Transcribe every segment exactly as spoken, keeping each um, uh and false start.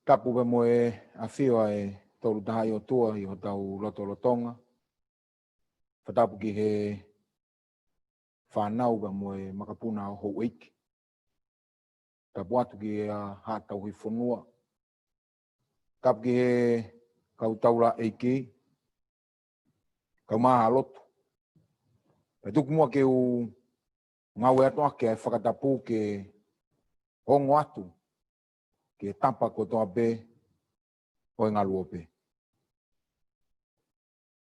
Tapu pea mo e ʻafio ʻa e Tolu Tahaʻi ʻOtua ʻi hotau lotolotonga. Fakatapu ki he fānau pea mo e makapuna ʻo houʻeiki. Tapu atu ki he haʻa tauhi fonua. Tapu ki he kau taulaʻeiki, kau māhālotu. Pea tuku muʻa ke u ngāue atu ʻaki ʻa e fakatapu ke ongo atu ki he tapa kotoa pē ʻo e ngaluope.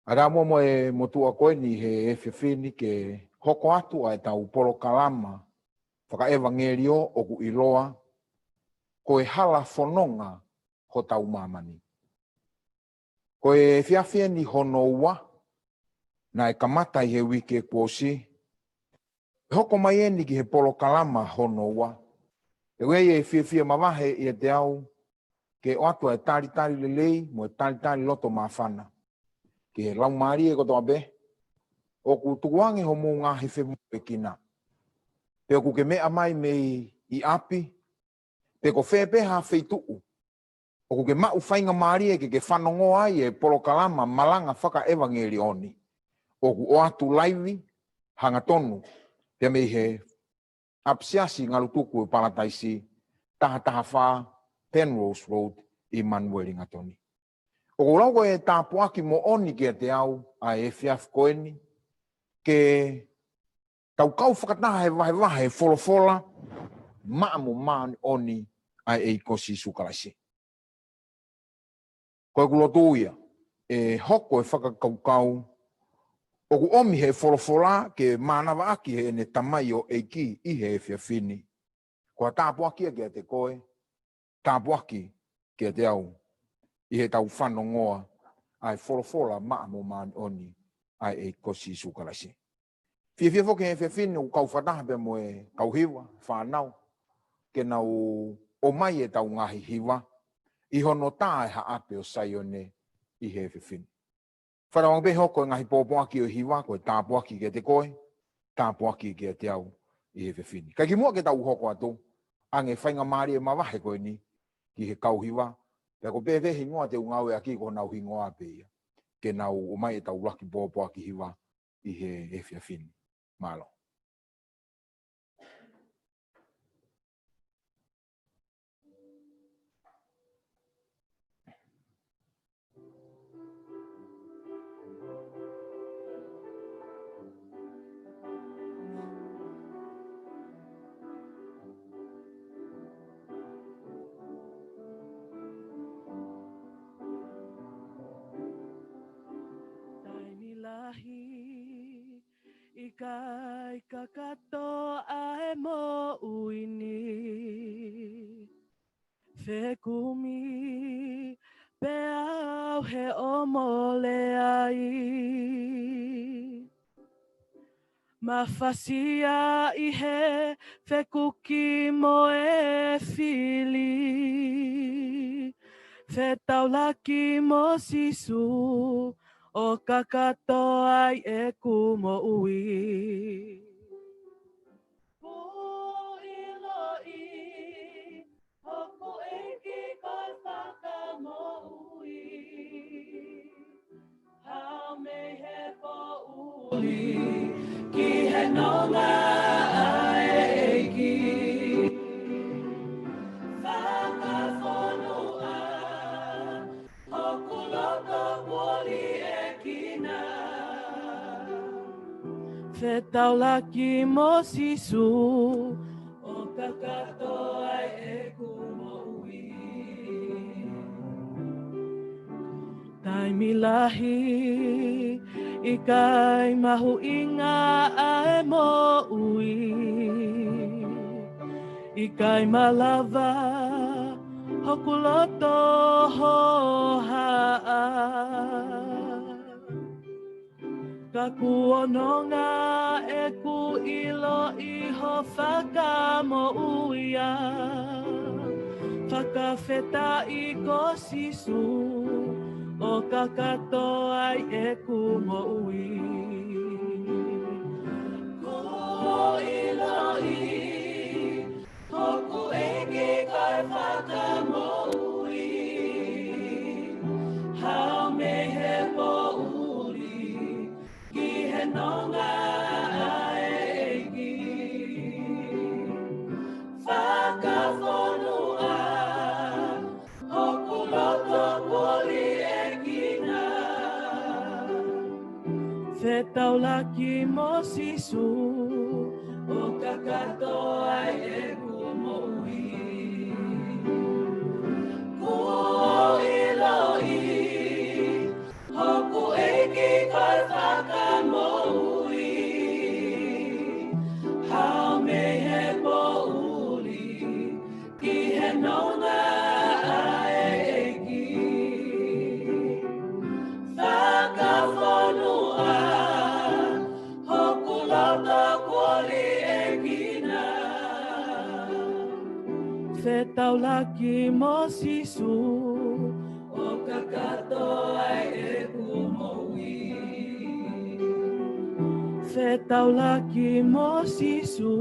ʻA ia muʻa mo e motuʻa ko eni he efiafi ni ke hoko atu ʻa ʻetau polokalama fakaʻevangeliō ʻoku ʻiloa ko e Hala Fononga Hotau Māmani. Ko e efiafi eni hono ua, naʻe kamata ʻi he uike kuo ʻosi, ʻe hoko mai eni ki he polokalama hono ua. Pea ʻoku ʻi ai e fiefia mavahe ʻiate au ke ʻoatu ʻa e talitali lelei mo e talitali loto māfana ki he laumālie kotoa pē ʻoku tukuange hoʻomou ngaahi femoʻuekina. Pe ʻoku ke meʻa mai mei ʻapi, pe ko fē pē ha feituʻu ʻoku ke maʻu faingamālie ke ke fanongo ai e polokalama malanga fakaʻevangeliō ni, ʻoku ʻoatu laivi hangatonu pea mei he ʻapisiasi Ngalutuku ʻo Palataisi, taha taha fā Penrose Road ʻi Manueli Ngatoni. ʻOku ou lau ko e tāpuaki moʻoni kiate au ʻa e efiafi ko eni, ke tau kau fakataha he vahevahe e folofola maʻa mo māʻoniʻoni ʻa e ʻEiki ko Sīsū Kalaisi. Ko ʻeku lotu ia, ʻe hoko e fakakaukau ʻoku ʻomi he folofola ke mānavaʻaki heʻene tamaioʻeiki ʻi he efiafi ni, ko ha tāpuaki ia kiate koe, tāpuaki kiate au, ʻi heʻetau fanongoa ʻa e folofola maʻa mo māʻoniʻoni ʻa e ʻEiki ko Sīsū Kalaisi. Fiefia foki he efiafi ni ʻoku kau fakataha pea mo e kau hiva, fānau, ke nau ʻomai ʻetau ngaahi hiva ʻi hono tā e Haʻape ʻo Saione ʻi he efiafi ni. Fakatauange pē hoko e ngaahi pōpoaki ʻo e hiva ko e tāpuaki kiate koe, tāpuaki kiate au ʻi he efiafi ni. Kae kimuʻa ke tau hoko atu, ʻoange faingamālie mavahe ko eni ki he kau hiva, pea ko e pē hingoa te u ngāueʻaki ko honau hingoa pē ia, ke nau ʻomai ʻetau ʻuluaki pōpoaki hiva ʻi he efiafi ni. Mālō. Taimi lahi ʻikai kakato ʻa e moʻui ni. Fekumi pē au he ʻo mole ai. Mafasia ʻi he fekuki mo e fili. Fetaulaki mo Sīsū ʻo kakato ai ʻeku moʻui. Kuo ʻiloʻi hoku ʻEiki ko e Fakamoʻui. Hao mei he poʻuli ki he nonga ʻa e ʻEiki. Fakafonua hoku loto kuo liʻekina. Fetaulaki mo Sīsū ʻo kakato ai ʻeku moʻui. Taimi lahi ʻikai mahuʻinga ʻa e moʻui. ʻIkai malava hoku loto hohaʻa. Ka kuo nonga ʻeku ʻiloʻi ho Fakamoʻui ia. Fakafetaʻi ko Sīsū ʻo kakato ai ʻeku moʻui. Kuo ʻiloʻi hoku ʻEiki ko e Fakamoʻui. Fetaulaki mo Sisu, ʻo kakato ai ʻeku moʻui. Kuo ʻiloʻi, hoku ʻEiki ko e Fakamoʻui. Hao mei he poʻuli, ki he nonga ʻa e ʻEiki. Fakafonua hoku loto kuo liʻekina. Fetaulaki mo Sisu, ʻo kakato ai ʻeku moʻui. Fetaulaki mo Sisu,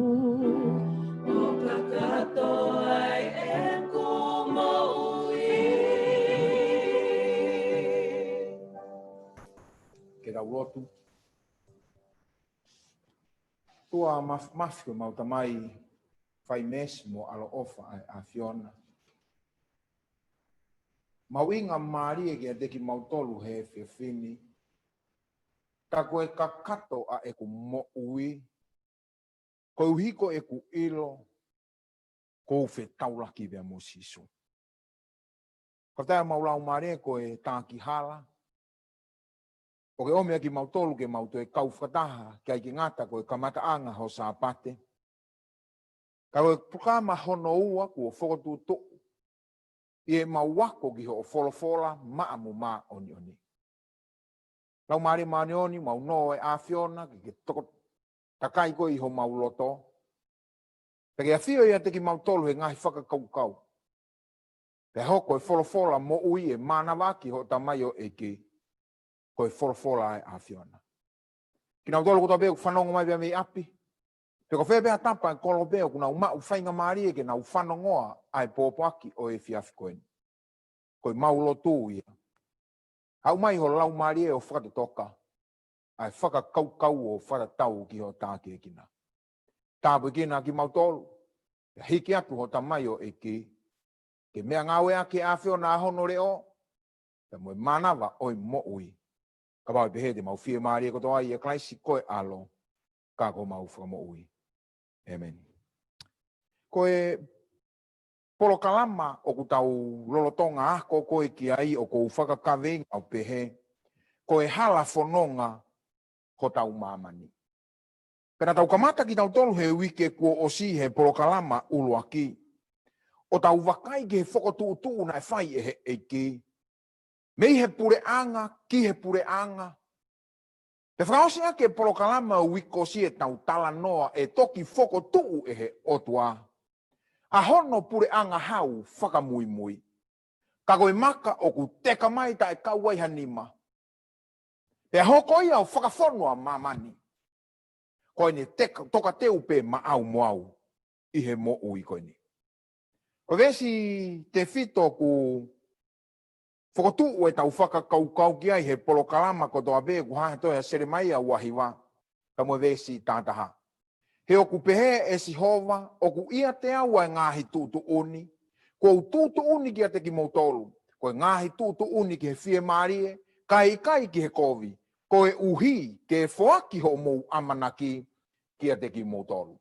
ʻo kakato ai ʻeku moʻui. Ke tau lotu. ʻOtua maf-, mafimafi ko ʻemau Tamai, fai meesi mo ʻaloʻofa ʻa e ʻAfiona. Mahuʻinga mālie kiate kimautolu he efiafi ni. Ka ko e kakato ʻa ʻeku moʻui, koeʻuhi ko ʻeku ʻilo, ʻoku ou fetaulaki pea mo Sisu. Fakafetaʻi ʻemau laumālie ko e taki hala ʻoku ke ʻomi ʻa kimautolu ke mau toe kau fakataha, ʻikai ke ngata ko e kamataʻanga ho Sāpate. Ka ko e polokalama hono ua kuo fokotuʻutuʻu ʻi heʻemau ako ki hoʻo folofola maʻa mo māʻoniʻoni. Laumālie Māʻoniʻoni, mau nō ʻe ʻAfiona ke ke toko takai koe ʻi homau loto. Pea ke ʻafio ʻiate kimautolu he ngaahi fakakaukau. Pea hoko e folofola moʻui ʻe mānava ki hoʻo tamaioʻeiki. Ko e folofola ʻa e ʻAfiona. Kinautolu kotoa pē ʻoku fanongo mai pea mei ʻapi. Pe ko fē pē ha tapa ʻo e kolope ʻoku nau maʻu faingamālie ke nau fanongoa ʻa e pōpoaki ʻo e efiafi ko eni. Ko ʻemau lotu ia. Haʻu mai ho Laumālie ʻo fakatotoka ʻa e fakakaukau ʻo fakatatau ki hoʻo tākiekina. Tāpuekina kimautolu, pea hiki atu ho tamaioʻeiki, ke meʻangāueʻaki ʻe he ʻAfiona ʻa hono leʻo, pea mo e mānava ʻo e moʻui. Kapau ʻe pehē te mau fiemālie kotoa ʻia Kalaisi ko e ʻAlo, ka ko homau Fakamoʻui. ʻĒmeni. Ko e polokalama ʻoku tau lolotonga ako ko ē ki ai ʻoku ou fakakaveinga ʻo pehē, ko e hala fononga hotau māmani. Pea naʻa tau kamata kitautolu he uike kuo ʻosi he polokalama ʻuluaki, ʻo tau vakai ki he fokotuʻutuʻu naʻe fai ʻe he ʻEiki. Mei he puleʻanga ki he puleʻanga. Pea fakaʻosi ʻaki e polokalama ʻo e uike kuo ʻosi ʻetau talanoa ʻe toki fokotuʻu ʻe he ʻOtua ʻa hono puleʻanga hau fakamuimui. Ka ko e maka ʻoku teka mai taʻe kau ai ha nima. Pea hoko ia ʻo fakafonu ʻa māmani. Ko ʻene teka, tokateu pē maʻau mo au ʻi he moʻui ko eni. Ko e veesi tefito ʻoku fokotuʻu ʻetau fakakaukau ki ai he polokalama kotoa pē ʻoku hā he tohi ʻa Selemaia ua hiva, ka mo e veesi taha taha. He ʻoku pehē ʻe Sihova, ʻoku ʻiate au ʻa e ngaahi tuʻutuʻuni, kuo u tuʻutuʻuni kiate kimoutolu, ko e ngaahi tuʻutuʻuni ki he fiemālie, kae ʻikai ki he kovi, koeʻuhi ke foaki hoʻomou ʻamanaki kiate kimoutolu.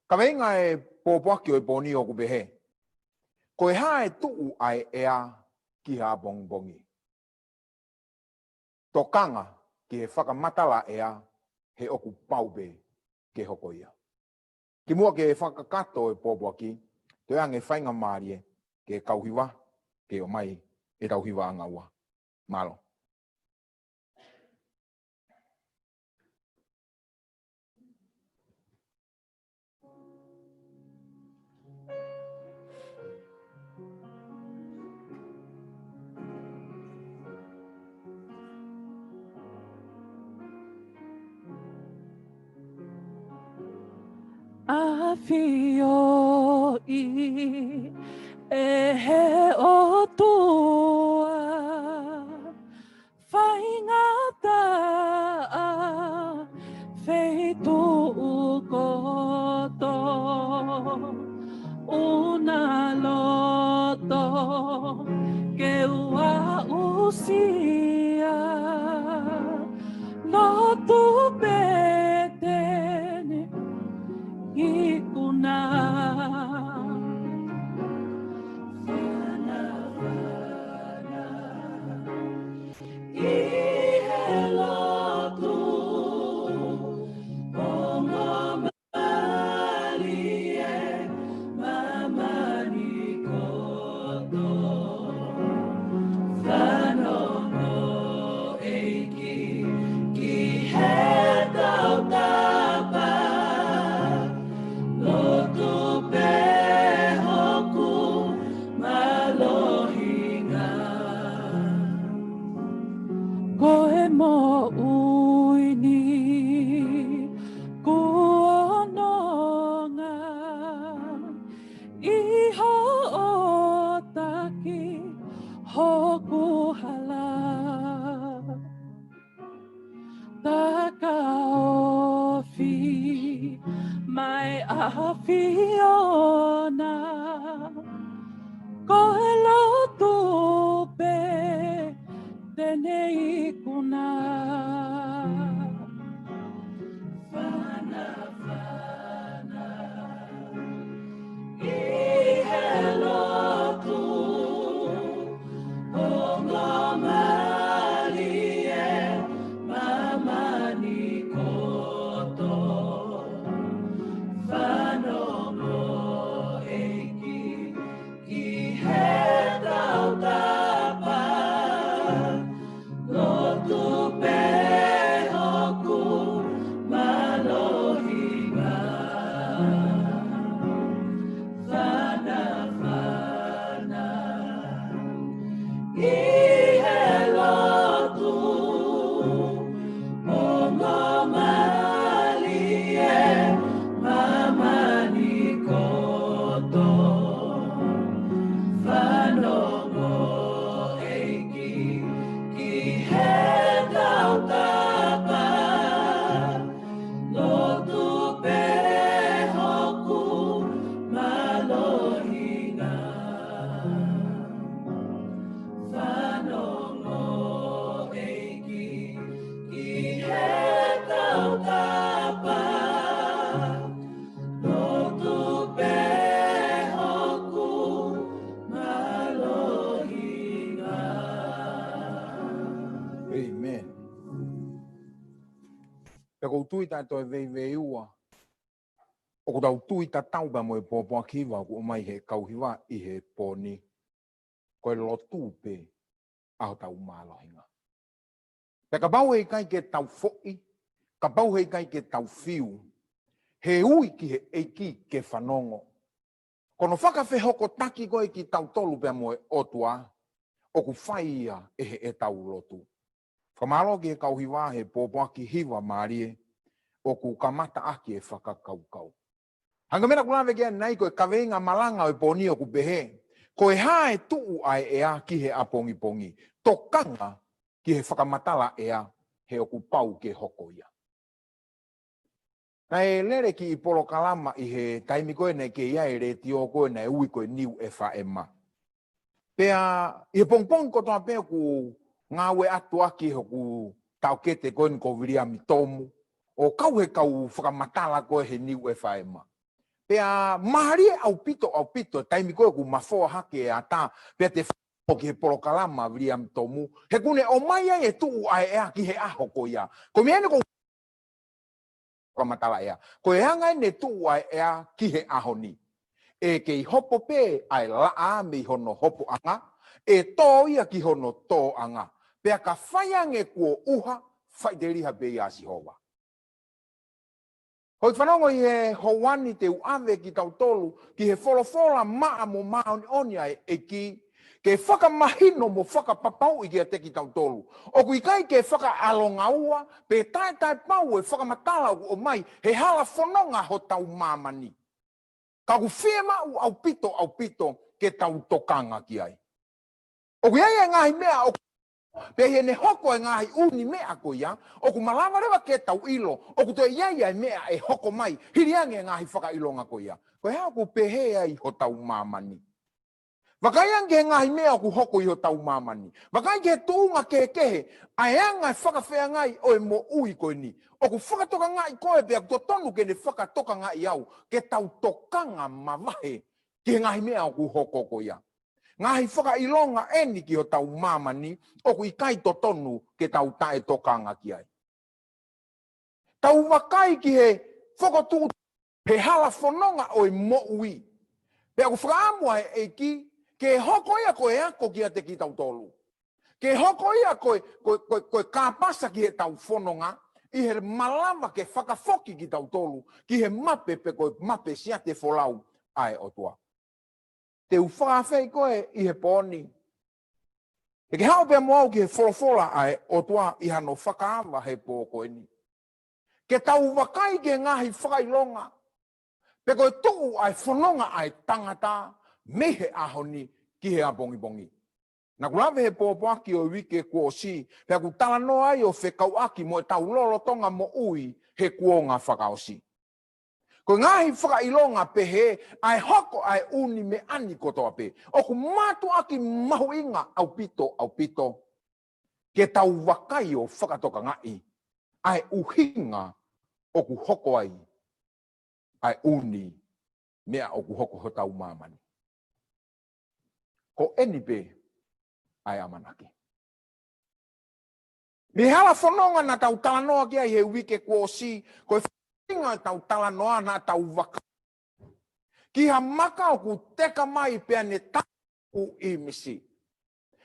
Kaveinga e pōpoaki ʻo e pō ni ʻoku pehē, ko e hā ʻe tuʻu ʻa e ʻea ki he ʻapongipongi? Tokanga ki he fakamatala ʻea, he ʻoku pau pē ke hoko ia. Kimuʻa ke fakakakato e pōpoaki, toe ange faingamālie ke kau hiva, ke ʻomai ʻetau hivaʻanga ua. Mālō. ʻAfioʻi ʻe he ʻOtua faingataʻa feituʻu kotoa. ʻUna loto ke u aʻusia, lotu Fiona, ko e lotu pē te ne ikuna. Fana, fana, ʻi he lotu, ongo mālie, māmani kotoa. Fanongo ʻEiki ki he tautapa, lotu pē hoku mālohinga. Fana, fana, ʻi he lotu, ongo mālie, māmani kotoa. Fanongo ʻEiki ki he tautapa, lotu pē hoku mālohinga. Fanongo ʻEiki ki he tautapa, lotu pē hoku mālohinga. ʻĒmeni. Pea ʻoku ou tui taʻe toe veiveiua, ʻoku tau tui tatau pea mo e pōpoaki hiva ʻoku ʻomai he kau hiva ʻi he pō ni. Ko e lotu pē ʻa hotau mālohinga. Pea kapau he ʻikai ke tau foʻi, kapau he ʻikai ke tau fiu, he ui ki he ʻEiki ke fanongo. Ko hono fakafehokotaki ko ē kitautolu pea mo e ʻOtua, ʻoku fai ia ʻe heʻetau lotu. Fakamālō ki he kau hiva he pōpoaki hiva mālie, ʻoku kamata ʻaki e fakakaukau. Hangē ko e meʻa naʻa ku lave ki ai ʻanenai, ko e kaveinga malanga ʻo e pō ni ʻoku pehē: Ko e hā ʻe tuʻu ʻa e ʻea ki he ʻapongipongi? Tokanga ki he fakamatala ʻea, he ʻoku pau ke hoko ia. Naʻe lele kiʻi polokalama ʻi he taimi ko ē naʻe kei ʻi ai e letiō ko ē naʻe ui ko e Niu F M. Pea ʻi he pongipongi kotoa pē ʻoku ngāueʻaki ʻaki hoku taʻokete ko eni ko Viliami Tomu, ʻo kau he kau fakamatala ko ē he Niu F M. Pea mālie ʻaupito, ʻaupito, taimi ko ē ʻoku mafoa hake e ata, pea te foki he polokalama Viliami Tomu, he ʻoku ne ʻomai ai e tuʻu ʻa e ʻea ki he ʻaho ko ia. Ko e meʻa eni ʻoku fakamatala ʻea. Ko e anga eni e tuʻu ʻa e ʻea ki he ʻaho ni. ʻE kei hopo pē ʻa e laʻā mei hono hopoʻanga, ʻe tō ia ki hono tōʻanga. Pea ka fai ange kuo ʻuha, faʻiteliha pē ia ʻa Sihova. Hoi fanongo, ʻi he houa ni te u ʻave kitautolu ki he folofola maʻa mo māʻoniʻoni ʻa e ʻEiki, ke fakamahino mo fakapapauʻi kiate kitautolu ʻoku ʻikai ke fakaʻalongaua pe taʻetaʻepau e fakamatala ʻoku ʻomai he hala fononga hotau māmani. Ka ʻoku fiemaʻu ʻaupito, ʻaupito ke tau tokanga ki ai. ʻOku ʻi ai e ngaahi meʻa ʻoku, pea ʻi heʻene hoko e ngaahi ʻū meʻa ko ia, ʻoku malava leva ke tau ʻilo ʻoku toe ʻi ai e meʻa ʻe hoko mai hili ange e ngaahi fakaʻilonga ko ia. Ko e hā ʻoku pehē ai hotau māmani? Vakai ange ki he ngaahi meʻa ʻoku hoko ʻi hotau māmani. Vakai ki he tuʻunga kehekehe ʻa e anga e fakafeangai ʻo e moʻui ko eni. ʻOku fakatokangaʻi koe pea ʻoku totonu ke ne fakatokangaʻi au ke tau tokanga mavahe ki he ngaahi meʻa ʻoku hoko ko ia. Ngaahi fakaʻilonga eni ki hotau māmani ʻoku ʻikai totonu ke tau taʻetokanga ki ai. Tau vakai ki he fokotuʻu he hala fononga ʻo e moʻui. Pea ʻoku fakaʻamu ʻa e ʻEiki ke hoko ia ko e ako kiate kitautolu. Ke hoko ia ko e, ko e, ko e, ko e kāpasa ki heʻetau fononga, ʻi he malava ke fakafoki kitautolu ki he mape pe ko e mape siate folau ʻa e ʻOtua. Te u fakaafeʻi koe ʻi he pō ni. He ke haʻu pea mo au ki he folofola ʻa e ʻOtua ʻi hano fakaava he pō ko eni. Ke tau vakai ki he ngaahi fakaʻilonga, pe ko e tuʻu ʻa e fononga ʻa e tangata mei he ʻaho ni ki he ʻapongipongi. Naʻa ku lave he pōpoaki ʻo e uike kuo ʻosi, pea ʻoku talanoa ai ʻo fekauʻaki mo ʻetau lolotonga moʻui he kuonga fakaʻosi. Ko e ngaahi fakaʻilonga pehē, ʻa e hoko ʻa e ʻū meʻa ni kotoa pē, ʻoku mātuʻaki mahuʻinga ʻaupito, ʻaupito ke tau vakai ʻo fakatokangaʻi ʻa e ʻuhinga ʻoku hoko ai ʻa e ʻū meʻa ʻoku hoko hotau māmani. Ko eni pē ʻa e ʻamanaki. Mei he hala fononga naʻa tau talanoa ki ai he uike kuo ʻosi, ko e feinga ʻetau talanoa naʻa tau vakai ki ha maka ʻoku teka mai pea ne taku ʻi Misi.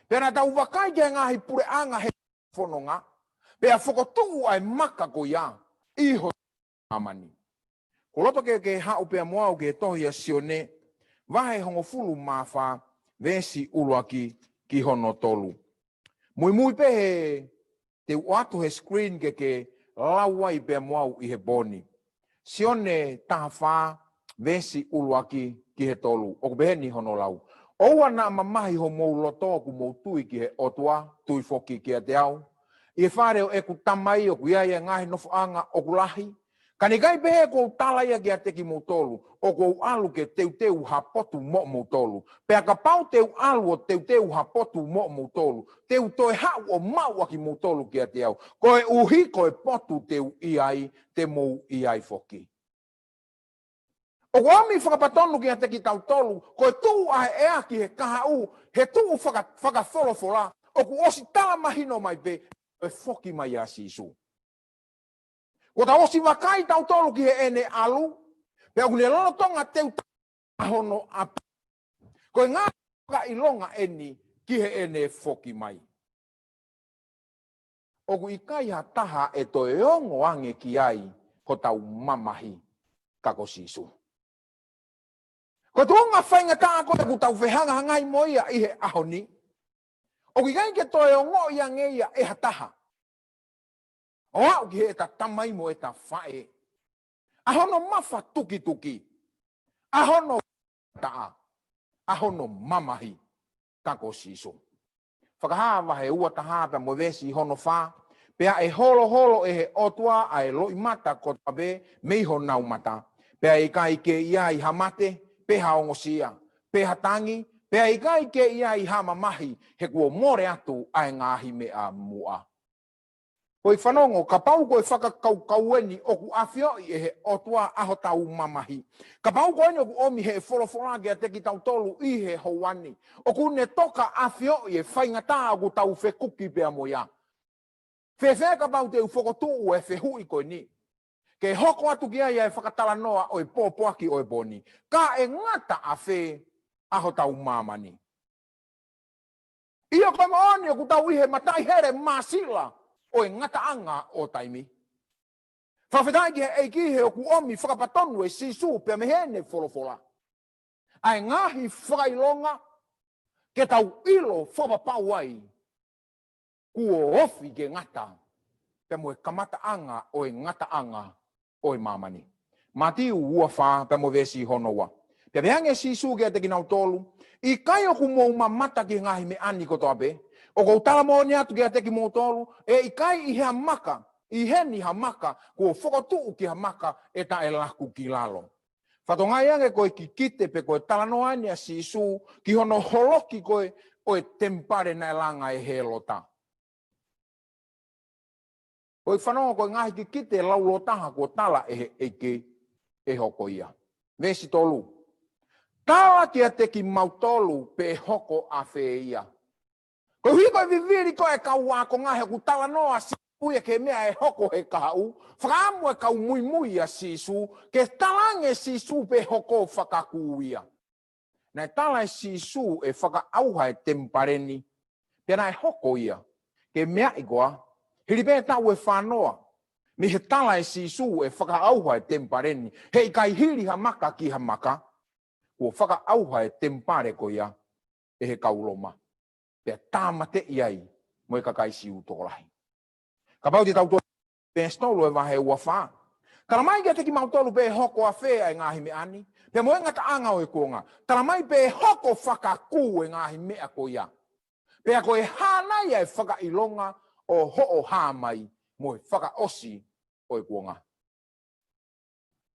Pea naʻa tau vakai ki he ngaahi puleʻanga he fononga, pea fokotuʻu ʻa e maka ko ia ʻi ho māmani. Ko loto ke ke haʻu pea mo au ki he tohi ʻa Sione, vahe hongofulu mā fā, veesi ʻuluaki ki hono tolu. Muimui pē he te u ʻoatu he screen ke ke lau ai pea mo au ʻi he pō ni. Sione taha fā, veesi ʻuluaki ki he tolu. ʻOku pehē ni hono lau. ʻOua naʻa mamahi homou loto ʻoku mou tui ki he ʻOtua, tui foki kiate au. ʻI he fale ʻo ʻeku Tamai ʻoku ʻi ai ʻa e ngaahi nofoʻanga ʻoku lahi. Ka naʻe ʻikai pehē kuo u tala ia kiate kimoutolu, ʻoku ou ʻalu ke teuteu ha potu moʻomoutolu. Pea kapau te u ʻalu ʻo teuteu ha potu moʻomoutolu, te u toe haʻu ʻo maʻu ʻa kimoutolu kiate au. Koeʻuhi ko e potu te u ʻi ai, te mou ʻi ai foki. ʻOku ʻomi fakapatonu kiate kitautolu, ko e tuʻu ʻa e ʻea ki he kahaʻu, he tuʻu faka-, fakafolofola, ʻoku ʻosi tala mahino mai pē, ko e foki mai ʻa Sīsū. Kuo tau ʻosi vakai tautolu ki heʻene ʻalu, pea ʻoku ne lolotonga teuteu hono ʻapi. Ko e ngaahi fakaʻilonga eni ki heʻene foki mai. ʻOku ʻikai ha taha ʻe toe ongo ange ki ai hotau mamahi ka ko Sīsū. Ko e tuʻunga faingataʻa ko ē ʻoku tau fehangahangai mo ia ʻi he ʻaho ni. ʻOku ʻikai ke toe ongoʻi ange ia ʻe ha taha. ʻO aʻu ki heʻeta tamai mo ʻeta faʻē. ʻA hono mafatukituki. ʻA hono taʻa. ʻA hono mamahi. Ka ko Sīsū. Fakahā vahe ua taha pea mo e veesi hono fā. Pea ʻe holoholo ʻe he ʻOtua ʻa e loʻimata kotoa pē mei honau mata. Pea ʻe ʻikai ke ʻi ai ha mate, pe ha ongosia, pe ha tangi, pea ʻe ʻikai ke ʻi ai ha mamahi, he kuo mole atu ʻa e ngaahi meʻa muʻa. Ko e fanongo, kapau ko e fakakaukau eni ʻoku ʻafioʻi ʻe he ʻOtua ʻa hotau mamahi. Kapau ko eni ʻoku ʻomi he folofola kiate kitautolu ʻi he houa ni. ʻOku ne toka ʻafioʻi e faingataʻa ʻoku tau fekuki pea mo ia. Fēfē kapau te u fokotuʻu e fehuʻi ko eni. Ke hoko atu ki ai ʻa e fakatalanoa ʻo e pōpoaki ʻo e pō ni. Ka ʻe ngata ʻafē ʻa hotau māmani. ʻIo ko e moʻoni ʻoku tau ʻi he mataʻi hele māsila ʻo e ngataʻanga ʻo taimi. Fakafetaʻi ki he ʻEiki he ʻoku ʻomi fakapatonu ʻe Sīsū pea mei heʻene folofola. ʻA e ngaahi fakaʻilonga ke tau ʻilo fakapapau ai. Kuo ofi ke ngata, pea mo e kamataʻanga ʻo e ngataʻanga ʻo e māmani. Mātiu ua fā, pea mo e veesi hono ua. Pea pehē ange ʻe Sīsū kiate kinautolu, ʻikai ʻoku mou mamata ki he ngaahi meʻa ni kotoa pē, ʻoku ou tala moʻoni atu kiate kimoutolu, ʻe ʻikai ʻi ha maka, ʻi heni ha maka, kuo fokotuʻu ki ha maka ʻe taʻe laku ki lalo. Fatongia ange ko e kikite pe ko e talanoa eni ʻa Sīsū ki hono holoki ko ē ʻo e temipale naʻe langa ʻe Hēlota. Ko e fanongo ko e ngaahi kikite laulōtaha kuo tala ʻe he ʻEiki ʻe hoko ia. Veesi tolu. Tala kiate kimautolu pe hoko ʻafē ia. Koeʻuhi ko e vivili ko ē kau ākonga he ʻoku talanoa Sīsū ia ki he meʻa ʻe hoko he kahaʻu, fakaʻamu e kau muimui ʻa Sīsū, ke tala ange Sīsū pe hoko fakakū ia. Naʻe tala ʻe Sīsū ʻe fakaʻauha e temipale ni, pea naʻe hoko ia, ke meaʻi koā, hili pē taʻu ʻe fānoa, mei he tala ʻe Sīsū ʻe fakaʻauha e temipale ni, he ʻikai hili ha maka ki ha maka, kuo fakaʻauha e temipale ko ia, ʻe he kau Loma. Pea tāmateʻi ai mo e kakai Siu tokolahi. Kapau te tau toe veesi tolu e vahe ua fā. Tala mai kiate kimautolu pe hoko ʻafē ʻa e ngaahi meʻa ni, pea mo e ngataʻanga ʻo e kuonga. Tala mai pe hoko fakakū e ngaahi meʻa ko ia. Pea ko e hā nai ʻa e fakaʻilonga ʻo hoʻo hā mai mo e fakaʻosi ʻo e kuonga.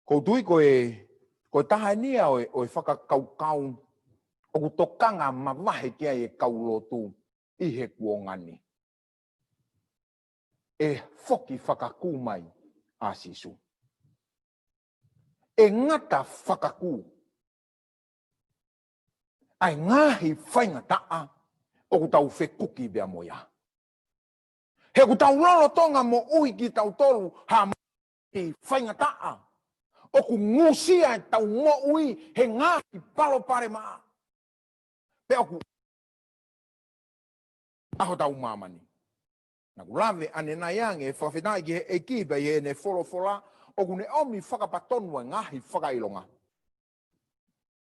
Ko u tui ko e, ko e taha eni ia ʻo e, ʻo e fakakaukau ʻoku tokanga mavahe ki ai e kau lotu ʻi he kuonga ni. ʻE foki fakakū mai ʻa Sīsū. ʻE ngata fakakū ʻa e ngaahi faingataʻa ʻoku tau fekuki pea mo ia. He ʻoku tau lolotonga moʻui kitautolu ha ngaahi faingataʻa ʻoku ngusia ʻetau moʻui he ngaahi palopalema. Pea ʻoku ʻa hotau māmani. Naʻa ku lave ʻanenai ange, fakafetaʻi ki he ʻEiki pea ʻi heʻene folofola, ʻoku ne ʻomi fakapatonu e ngaahi fakaʻilonga.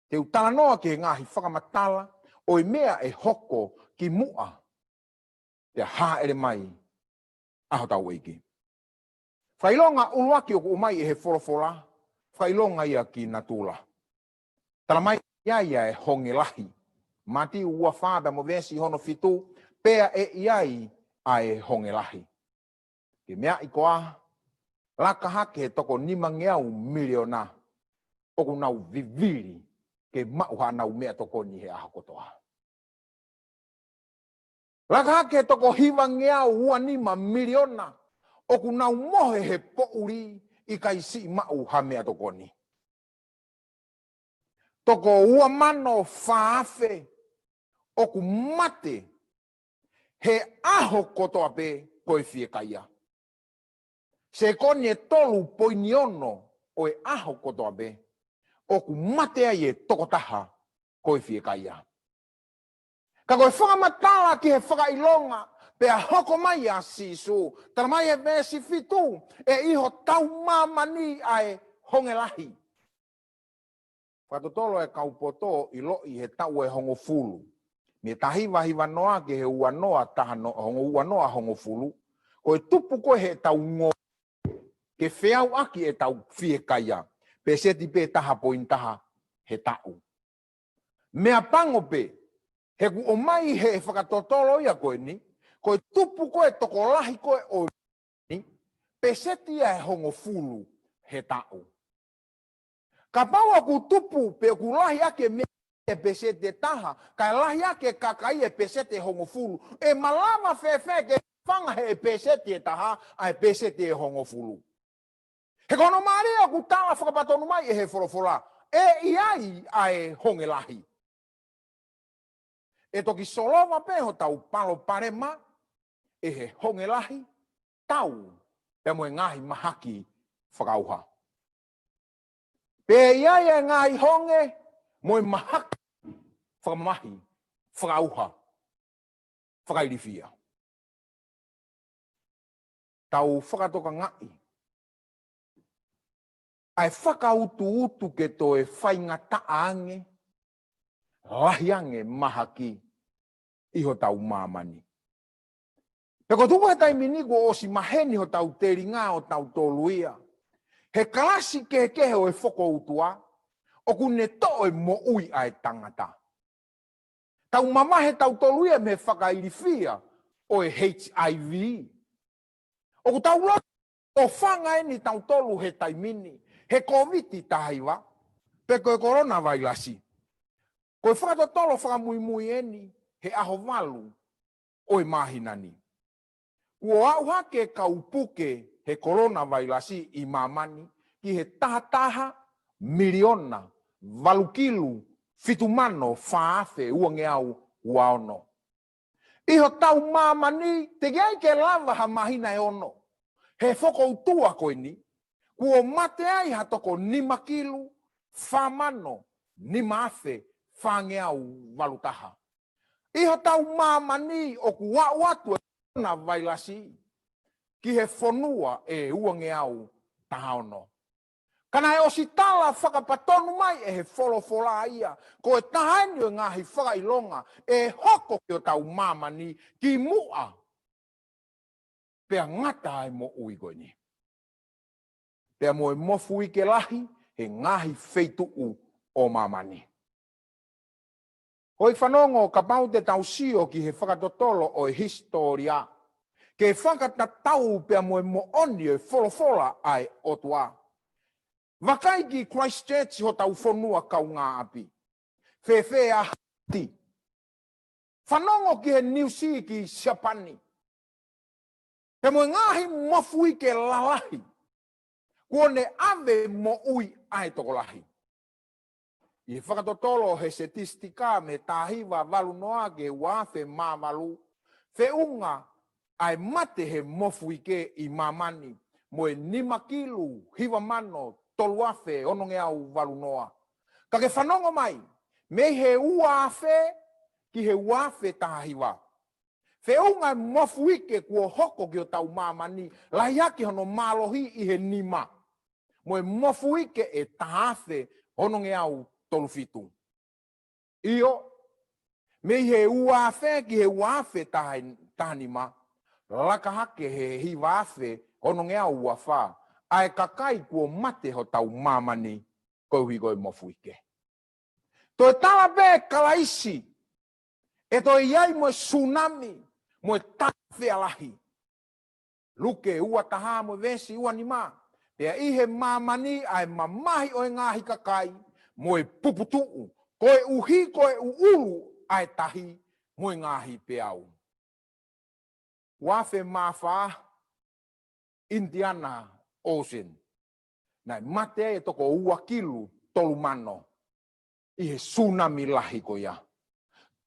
Te u talanoa ki he ngaahi fakamatala ʻo e meʻa ʻe hoko ki muʻa pea hāʻele mai ʻa hotau ʻEiki. Fakaʻilonga ʻuluaki ʻoku ʻomai ʻe he folofola, fakaʻilonga ia ki natula. Tala mai ʻe ʻi ai ʻa e honge lahi. Mātiu ua fā pea mo e veesi hono fitu, pea ʻe ʻi ai ʻa e honge lahi. Ke meaʻi koā, laka hake he toko nimangeau miliona ʻoku nau vivili ke maʻu haʻanau meʻatokoni he ʻaho kotoa. Laka hake he toko hivangeau ua nima miliona ʻoku nau mohe he poʻuli ʻikai siʻi maʻu ha meʻatokoni. Toko ua mano fā afe ʻoku mate he ʻaho kotoa pē ko e fiekaia. Sekoni ʻe tolu poini ono ʻo e ʻaho kotoa pē ʻoku mate ai e tokotaha ko e fiekaia. Ka ko e fakamatala ki he fakaʻilonga, pea hoko mai ʻa Sīsū, tala mai he veesi fitu, ʻe ʻi hotau māmani ʻa e honge lahi. Fakatotolo e kau poto ʻiloʻi he taʻu ʻe hongofulu. Mei he taha hiva hiva noa ki he ua noa taha noa, hongo ua noa hongofulu. Ko e tupu ko ē heʻetau ngō ke feauʻaki ʻetau fiekaia, peseti pē taha poini taha he taʻu. Meʻa pango pē, he ʻoku ʻomai he fakatotolo ia ko eni, ko e tupu ko ē tokolahi ko ē ʻo ni, peseti ia ʻe hongofulu he taʻu. Kapau ʻoku tupu pe ʻoku lahi ʻaki e meʻa e peseti ʻe taha, kae lahi ʻaki e kakai e peseti ʻe hongofulu, ʻe malava fēfē ke fanga he peseti ʻe taha ʻa e peseti ʻe hongofulu? He ko hono mālie ʻoku tala fakapatonu mai ʻe he folofola, ʻe ʻi ai ʻa e honge lahi. ʻE toki solova pē hotau palopalema ʻe he honge lahi, tau, pea mo e ngaahi mahaki fakaʻauha. Pea ʻi ai e ngaahi honge mo e mahaki fakamamahi fakaʻauha, fakailifia. Tau fakatokangaʻi ʻa e fakautuutu ke toe faingataʻa ange, lahi ange mahaki ʻi hotau māmani. Pea ko e tuku he taimi ni kuo ʻosi maheni hotau telinga ʻo tautolu ia he kalasi kehekehe ʻo e fokoutua, ʻoku ne toʻo e moʻui ʻa e tangata. Tau mamahi tautolu ia mei he fakailifia ʻo e H I V. ʻOku tau loto ʻo fanga eni tautolu he taimi ni, he Kōviti taha hiva, pe ko e kolona vailasi. Ko e fakatotolo fakamuimui eni, he ʻaho valu ʻo e māhina ni. Kuo aʻu hake kau puke he kolona vailasi ʻi māmani ki he taha taha miliona valu kilu fitu mano fā afe uangeau ua ono. ʻI hotau māmani, teʻeki ai ke lava ha māhina ʻe ono he fokoutua ko eni, kuo mate ai ha toko nima kilu fā mano nima afe fāngeau valu taha. ʻI hotau māmani ʻoku aʻu atu e kolona vailasi ki he fonua ʻe uangeau taha ono. Ka naʻe ʻosi tala fakapatonu mai ʻe he folofola ia, ko e taha eni ʻo e ngaahi fakaʻilonga ʻe hoko ki hotau māmani ki muʻa pea ngata ai moʻui ko eni. Pea mo e mofuike lahi he ngaahi feituʻu ʻo māmani. Hoi fanongo, kapau te tau sio ki he fakatotolo ʻo e hisitōlia, ke fakatatau pea mo e moʻoni ʻo e folofola ʻa e ʻOtua, Vakai ki Christchurch, hotau fonua kaungāʻapi. Fēfē ʻa Haiti? Fanongo ki he niusi ki Siapani. Pea mo e ngaahi mofuike lalahi kuo ne ʻave moʻui ʻa e tokolahi. ʻI he fakatotolo he setisitiki mei he taha hiva valu noa ki he ua afe mā valu, feʻunga ʻa e mate he mofuike ʻi māmani mo e nima kilu hiva mano tolu afe onongeau valu noa. Ka ke fanongo mai, mei he ua afe ki he ua afe taha hiva, feʻunga e mofuike kuo hoko ki hotau māmani, lahi hake hono mālohi ʻi he nima, mo e mofuike ʻe taha afe onongeau tolu fitu. ʻIo, mei he ua afe ki he ua afe taha, taha nima, laka hake he hiva afe onongeau ua fā ʻa e kakai kuo mate hotau māmani koeʻuhi ko e mofuike. Toe tala pē Kalaisi, ʻe toe ʻi ai mo e sunami, mo e tāfea lahi. Luke ua taha mo e veesi ua nima. Pea ʻi he māmani ʻa e mamahi ʻo e ngaahi kakai, mo e puputuʻu, koeʻuhi ko e ʻuʻulu ʻa e tahi, mo e ngaahi peau. Ua afe mā fā, Indiana Ocean. Naʻe mate ai e toko ua kilu tolu mano ʻi he sunami lahi ko ia.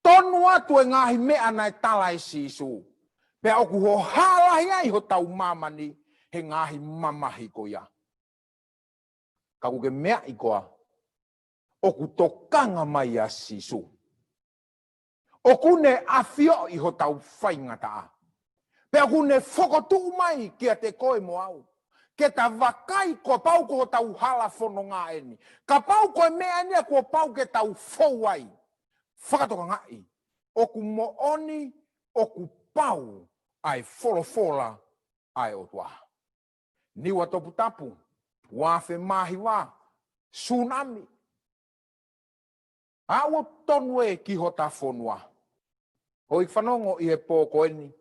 Tonu atu e ngaahi meʻa naʻe tala ʻe Sīsū. Pea ʻoku hohaʻa lahi ai hotau māmani he ngaahi mamahi ko ia. Ka ʻoku ke meaʻi koā, ʻoku tokanga mai ʻa Sīsū. ʻOku ne ʻafioʻi hotau faingataʻa. Pea ʻoku ne fokotuʻu mai kiate koe mo au, ke ta vakai kuo pau ko hotau hala fononga eni. Kapau ko e meʻa eni ia kuo pau ke tau fou ai, fakatokangaʻi, ʻoku moʻoni, ʻoku pau ʻa e folofola ʻa e ʻOtua. Niua toputapu, ua afe mā hiva, sunami. ʻA ʻoku tonu ē ki hota fonua. Hoi fanongo ʻi he pō ko eni,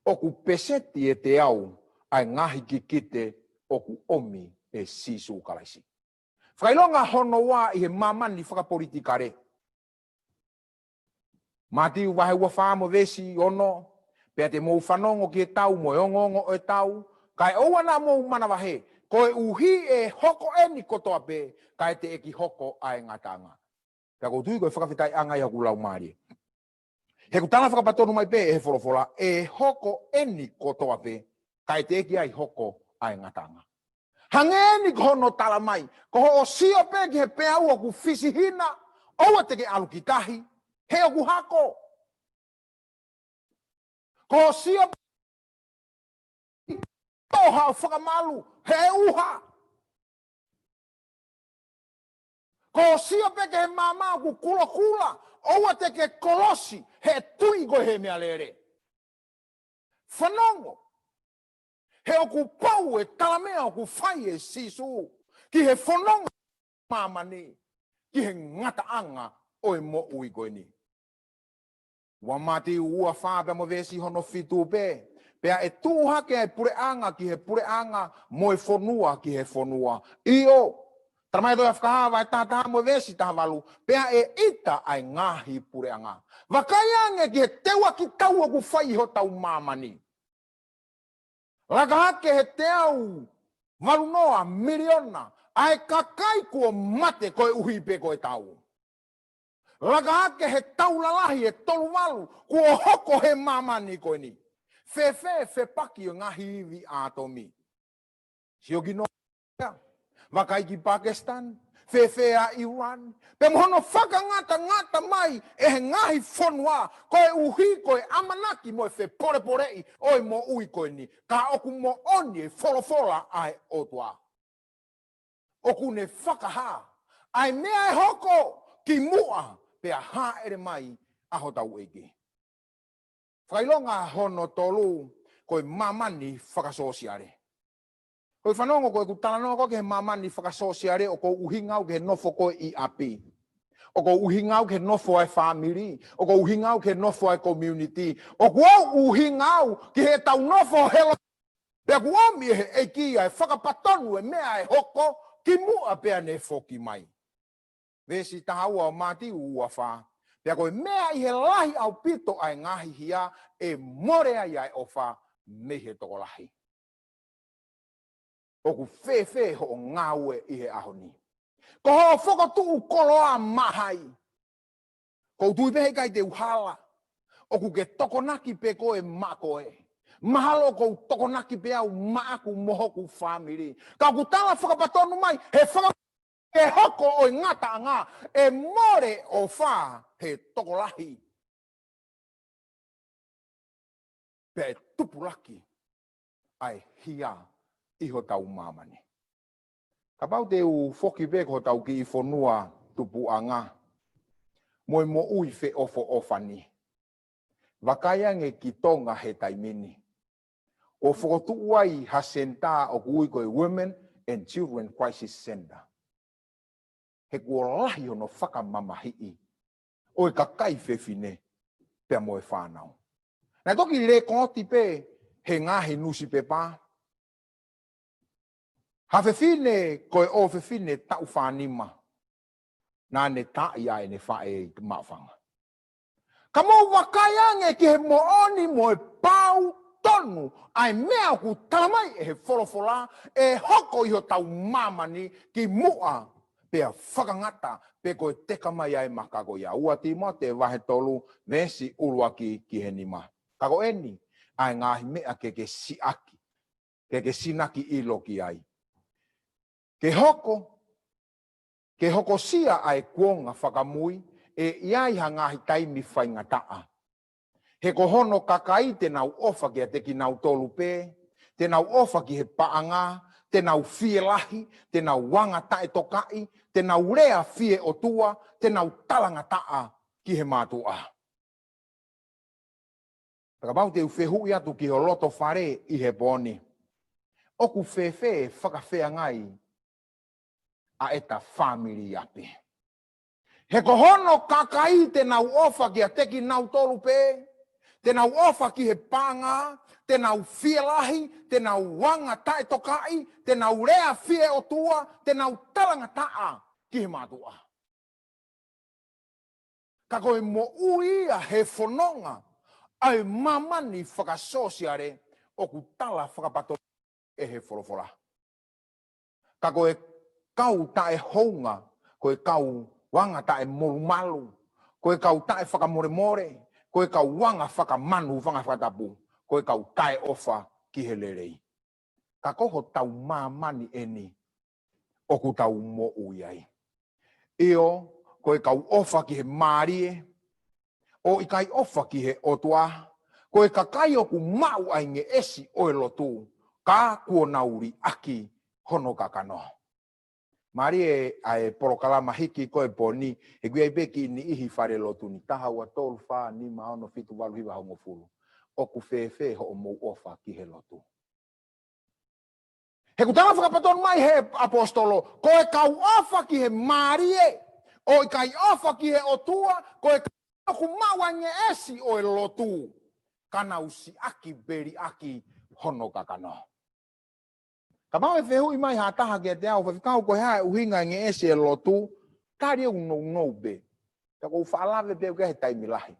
ʻoku peseti ʻe teau ʻa e ngaahi kikite ʻoku ʻomi ʻe Sīsū Kalaisi. Fakaʻilonga hono ua ʻi he māmani fakapolitikale. Mātiu vahe ua fā mo e veesi ono, pea te mou fanongo ki he tau mo e ongoongo ʻo e tau, kae ʻoua naʻa mou manavahē, koeʻuhi ʻe hoko eni kotoa pē, kae teʻeki hoko ʻa e ngataʻanga. Pea ʻoku ou tui ko e fakafetaʻiʻanga ia ʻoku lau mālie. He ʻoku tala fakapatonu mai pē ʻe he folofola, ʻe hoko eni kotoa pē, kae teʻeki ai hoko ʻa e ngataʻanga. Hangē eni ko hono tala mai, ko hoʻo sio pē ki he peau ʻoku fisihina, ʻoua te ke ʻalu ki tahi, he ʻoku hako. Ko hoʻo sio pē ʻo haʻo fakamalu, he ʻe ʻuha. Ko hoʻo sio pē ki he maama ʻoku kulokula, ʻoua te ke kolosi, he ʻe tuʻi koe he meʻalele. Fanongo, he ʻoku pau e tala meʻa ʻoku fai ʻe Sīsū ki he fononga māmani, ki he ngataʻanga ʻo e moʻui ko eni. Ua Mātiu ua fā pea mo e veesi hono fitu pē, pea ʻe tuʻu hake ʻa e puleʻanga ki he puleʻanga mo e fonua ki he fonua. ʻIo, tala mai ʻe he tohi Fakahā vahe taha taha mo e veesi taha valu, pea ʻe ʻita ʻa e ngaahi puleʻanga. Vakai ange ki he teuaki tau ʻoku fai ʻi hotau māmani. Laka hake he teau valu noa miliona ʻa e kakai kuo mate koeʻuhi pē ko e tau. Laka hake he tau lalahi ʻe tolu valu kuo hoko he māmani ko eni. Fēfē fepaki ʻo e ngaahi ivi ʻātomi? Sio ki Nō-, vakai ki Pakistan, fēfē ʻa Iran, pea mo hono fakangatangata mai ʻe he ngaahi fonua, koeʻuhi ko e ʻamanaki mo e fepolepoleʻi ʻo e moʻui ko eni, ka ʻoku moʻoni e folofola ʻa e ʻOtua. ʻOku ne fakahā ʻa e meʻa ʻe hoko kimuʻa pea hāʻele mai ʻa hotau ʻEiki. Fakaʻilonga hono tolu, ko e māmani fakasōsiale. Ko e fanongo, ko ʻeku talanoa ko ē ki he māmani fakasōsiale, ʻoku ou ʻuhinga au ki he nofo ko ē ʻi ʻapi. ʻOku ou ʻuhinga au ki he nofo ʻa e fāmili. ʻOku ou ʻuhinga au ki he nofo ʻa e community. ʻOku ou ʻuhinga au ki heʻetau nofo helo. Pea ʻoku ʻomi ʻe he ʻEiki ʻa e fakapatonu e meʻa ʻe hoko kimuʻa pea ne foki mai. Veesi taha ua ʻo Mātiu ua fā. Pea ko e meʻa ʻi he lahi ʻaupito ʻa e ngaahi hia ʻe mole ai ʻa e ʻofa mei he tokolahi. ʻOku fēfē hoʻo ngāue ʻi he ʻaho ni? Ko hoʻo fokotuʻu koloa maʻa hai? ʻOku ou tui pē heʻikai te u hala. ʻOku ke tokonaki pē koe maʻa koe. Mahalo ʻoku ou tokonaki pē au maʻaku mo hoku fāmili. Ka ʻoku tala fakapatonu mai, he faka-, ke hoko ʻo e ngataʻanga, ʻe mole ʻofa he tokolahi. Pea ʻe tupulaki ʻa e hia ʻi hotau māmani. Kapau te u foki pē ki hotau kiʻi fonua tupuʻanga mo e moʻui feʻofoʻofani. Vakai ange ki Tonga he taimi ni. ʻO fokotuʻu ai ha senitā ʻoku ui ko e Women and Children Crisis Center. He kuo lahi hono fakamamahiʻi ʻo e kakai fefine pea mo e fānau. Naʻe toki lēkooti pē he ngaahi nusipepa ha fefine ko e ʻofefine taʻu fānima naʻa ne taaʻi ʻa ʻene faʻē ʻi Maʻufanga. Ka mou vakai ange ki he moʻoni mo e pau tonu ʻa e meʻa ʻoku tala mai ʻe he folofola ʻe hoko ʻi hotau māmani kimuʻa pea fakangata pe ko e teka mai ʻa e maka ko ia. Ua Tīmote vahe tolu veesi ʻuluaki ki he nima. Ka ko eni ʻa e ngaahi meʻa ke ke siʻaki, ke ke sinaki ʻilo ki ai. Ke hoko, ke hokosia ʻa e kuonga fakamui, ʻe ʻi ai ha ngaahi taimi faingataʻa. He ko hono kakai te nau ʻofa kiate kinautolu pē, te nau ʻofa ki he paʻanga, te nau fielahi, te nau anga taʻetokaʻi, te nau lea fie ʻOtua, te nau talangataʻa ki he mātuʻa. Kapau te u fehuʻi atu ki ho loto fale ʻi he pō ni. ʻOku fēfē fakafeangai ʻa ʻeta fāmili ʻi ʻapi? He ko hono kakai te nau ʻofa kiate kinautolu pē, te nau ʻofa ki he paʻanga, te nau fielahi, te nau anga taʻetokaʻi, te nau lea fie ʻOtua, te nau talangataʻa ki he mātuʻa. Ka ko e moʻui ia he fononga ʻa e māmani fakasōsiale ʻoku tala fakapatonu ʻe he folofola. Ka ko e kau taʻehounga, ko e kau anga taʻemolumalu, ko e kau taʻefakamolemole, ko e kau anga fakamanu, anga fakatapu, ko e kau taʻeʻofa ki he lelei. Ka ko hotau māmani eni ʻoku tau moʻui ai. ʻIo, ko e kau ʻofa ki he mālie, ʻo ʻikai ʻofa ki he ʻOtua, ko e kakai ʻoku maʻu ʻa e ngeʻesi ʻo e lotu, ka kuo nau liʻaki hono kakano. Mālie ʻa e polokalama hiki ko e pō ni, he ʻoku ʻi ai pē kiʻi niʻihi falelotu ni, taha, ua, tolu, fā, nima, ono, fitu, valu, hiva, hongofulu. ʻOku fēfē hoʻomou ʻofa ki he lotu? He ʻoku tala fakapatonu mai he ʻaposetolo, ko e kau ʻofa ki he mālie, ʻo ʻikai ʻofa ki he ʻOtua, ko e kau ʻoku maʻu ʻa e ngeʻesi ʻo e lotu, ka nau siʻaki pe liʻaki hono kakano. Kapau ʻe fehuʻi mai ha taha kiate au, Faifekau, ko e hā e ʻuhinga e ngeʻesi e lotu? Tali ʻe au nounou pē. Ka ʻoku ou faʻa lave pē au ki ai he taimi lahi.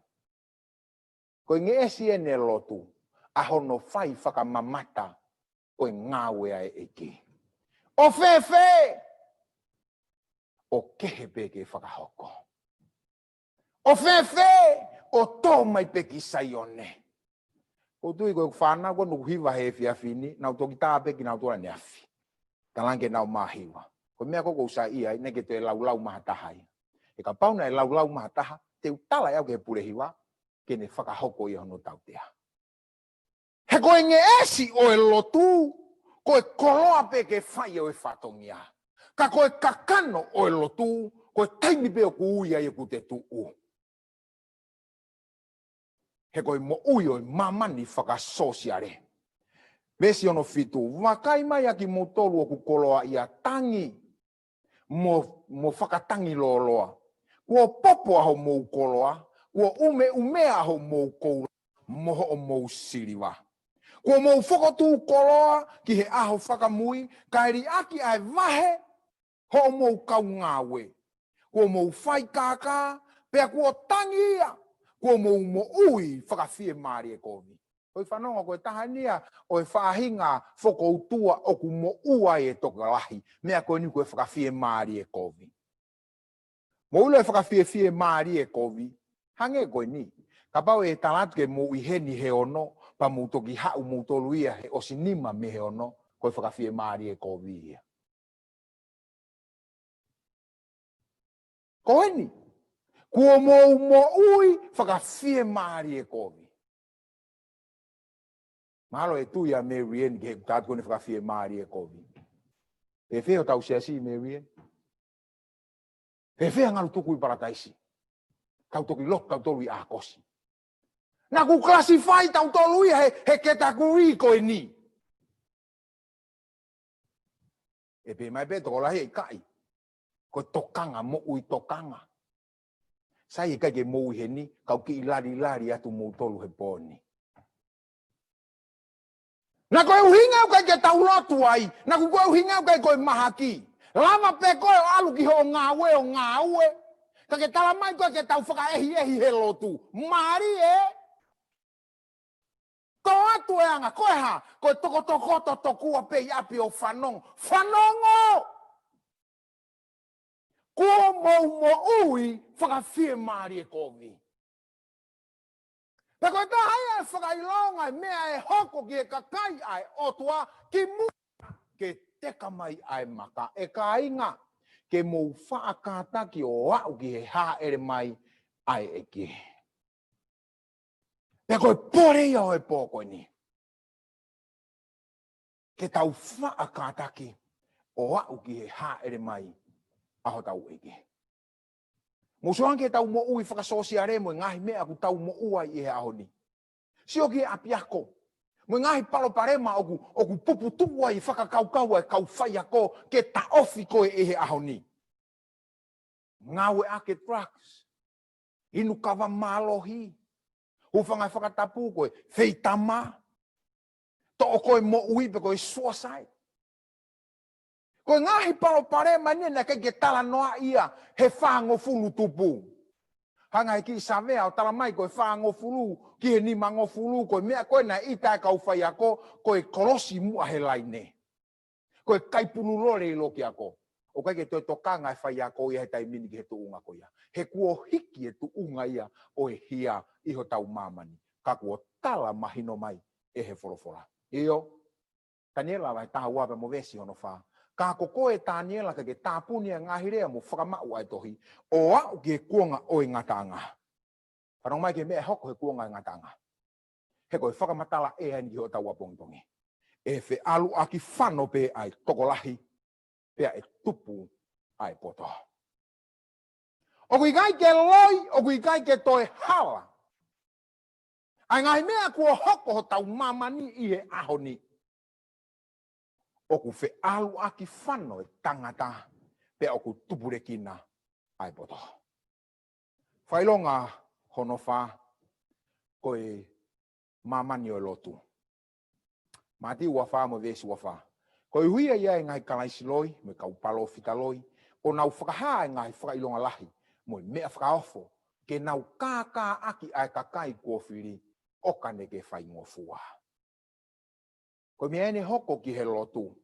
Ko e ngeʻesi eni e lotu, ʻa hono fai fakamamata ʻo e ngāue ʻa e ʻEiki. ʻO fēfē? ʻO kehe pē ke fakahoko. ʻO fēfē? ʻO tō mai pē ki Saione. ʻOku ou tui ko e fānau ko eni ʻoku hiva he efiafi ni, nau toki tā pē kinautolu ʻaneafi. Talaange ke nau mā hiva. Ko e meʻa ko ē ʻoku ou saiʻia ai, naʻe ʻikai ke toe laulau mai ha taha ia. He kapau naʻe laulau mai ha taha, te u tala ʻe au ki he pule hiva, ke ne fakahoko ia hono tautea. He ko e ngeʻesi ʻo e lotu, ko e koloa pē ke fai ʻo e fatongia. Ka ko e kakano ʻo e lotu, ko e taimi pē ʻoku ui ai ʻoku te tuʻu. He ko e moʻui ʻo e māmani fakasōsiale. Veesi ono fitu, vakai mai ʻa kimoutolu ʻoku koloaʻia, tangi mo, mo fakatangi lōloa. Kuo popo ʻa hoʻomou koloa, kuo ʻumeʻumea ʻa hoʻomou koula mo hoʻomou siliva. Kuo mou fokotuʻu koloa ki he ʻaho fakamui, kae liʻaki ʻa e vahe hoʻomou kau ngāue. Kuo mou fai kākā, pea kuo tangi ia, kuo mou moʻui fakafiemālie kovi. Ko e fanongo ko e taha eni ia ʻo e faʻahinga fokoutua ʻoku moʻua ai e tokolahi, meʻa ko eni ko e fakafiemālie kovi. Mou ʻilo e fakafiefiemālie kovi, hangē ko eni. Kapau ʻe tala atu ke mou ʻi heni he ono, pea mou toki haʻu moutolu ia he ʻosi nima mei he ono, ko e fakafiemālie kovi ia. Ko eni, kuo mou moʻui fakafiemālie kovi. Mahalo ʻe tui ʻa Mary Ann ki he kuo tala atu ko eni fakafiemālie kovi. Pea fē hotau siasi Mary Ann? Pea fē ngalu tuku ʻi Palataisi? Tau toki lotu tautolu ʻi ʻAokosi. Naʻa ku classify tautolu ia he, he category ko eni. ʻE pehē mai pē tokolahi ʻe ʻikai. Ko e tokanga, moʻui tokanga. Sai ʻikai ke mou ʻi heni, kau kiʻi lali lali atu moutolu he pō ni. Naʻa ko e ʻuhinga ʻoku ʻikai ke tau lotu ai, naʻa ko e ʻuhinga ʻoku ʻikai ko e mahaki. Lava pē koe ʻo ʻalu ki hoʻo ngāue ʻo ngāue. Ka ke tala mai koe ke tau fakaʻehiʻehi he lotu. Mālie. Tō atu e anga, ko e hā, ko e tokotokoto tokua pē ʻi ʻapi ʻo fanongo. Fanongo! Kuo mou moʻui fakafiemālie kovi. Pea ko e taha ia e fakaʻilonga e meʻa ʻe hoko ki he kakai ʻa e ʻOtua kimuʻa ke teka mai ʻa e maka, ʻe kāinga, ke mou faʻa kātaki ʻo aʻu ki he hāʻele mai ʻa e ʻEiki. Pea ko e pole ia ʻo e pō ko eni. Ke tau faʻa kātaki ʻo aʻu ki he hāʻele mai ʻa hotau ʻEiki. Mou sio ange ki heʻetau moʻui fakasōsiale mo e ngaahi meʻa ʻoku tau moʻua ai ʻi he ʻaho ni. Sio ki he ʻapiako. Mo e ngaahi palopalema ʻoku, ʻoku puputuʻu ai fakakaukau ʻa e kau faiako ke taʻofi koe ʻi he ʻaho ni. Ngāueʻaki e drugs. Inu kava mālohi. Hūfanga he fakatapu ko e feitama. Toʻo ko e moʻui pe ko e suicide. Ko e ngaahi palopalema ni naʻe ʻikai ke talanoaʻi ia he fāngofulu tupu. Hanga he kiʻi savea ʻo tala mai ko e fāngofulu ki he nimangofulu, ko e meʻa ko ē naʻe ʻita e kau faiako, ko e kolosi muʻa he laine. Ko e kaipulu lole ʻi loki ako. ʻOku ʻikai ke toe tokanga e faiako ia he taimi ni ki he tuʻunga ko ia. He kuo hiki e tuʻunga ia ʻo e hia ʻi hotau māmani. Ka kuo tala mahino mai ʻe he folofola. ʻIo, Taniela vahe taha ua pea mo e veesi hono fā. Ka ko koe Taniela ke ke tāpuni ʻa e ngaahi lea mo fakamaʻu ʻa e tohi, ʻo aʻu ki he kuonga ʻo e ngataʻanga. Fanongo mai ki he meʻa ʻe hoko he kuonga ʻo e ngataʻanga. He ko e fakamatala ʻeni ki hotau ʻapongipongi. ʻE feʻaluʻaki fano pē ʻa e tokolahi, pea ʻe tupu ʻa e poto. ʻOku ʻikai ke loi, ʻoku ʻikai ke toe hala ʻa e ngaahi meʻa kuo hoko hotau māmani ʻi he ʻaho ni. ʻOku feʻaluʻaki fano e tangata, pea ʻoku tupulekina ʻa e poto. Fakaʻilonga hono fā, ko e māmani ʻo e lotu. Mātiu ua fā mo e veesi ua fā. Koeʻuhi ʻe ʻi ai e ngaahi kalaisi loi, mo e kau palōfita loi, ʻo nau fakahā e ngaahi fakaʻilonga lahi, mo e meʻa fakaofo, ke nau kākāʻaki ʻa e kakai kuo fili, ʻo ka neke faingofua. Ko e meʻa ʻeni ʻe hoko ki he lotu.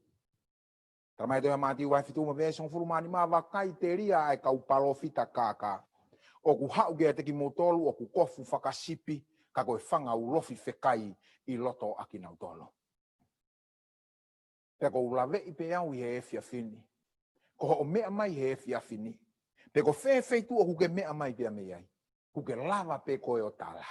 Tala mai ʻe he tohi ʻa Mātiu vahe fitu mo e veesi hongofulu mā nima, vakai, telia ʻa e kau palōfita kākā. ʻOku haʻu kiate kimoutolu ʻoku kofu fakasipi, ka ko e fanga ulofi fekai ʻi loto ʻakinautolu. Pea ʻoku ou laveʻi pē au ʻi he efiafi ni. Ko hoʻo meʻa mai he efiafi ni, pe ko fē feituʻu ʻoku ke meʻa mai pea mei ai, ʻoku ke lava pē koe ʻo tala.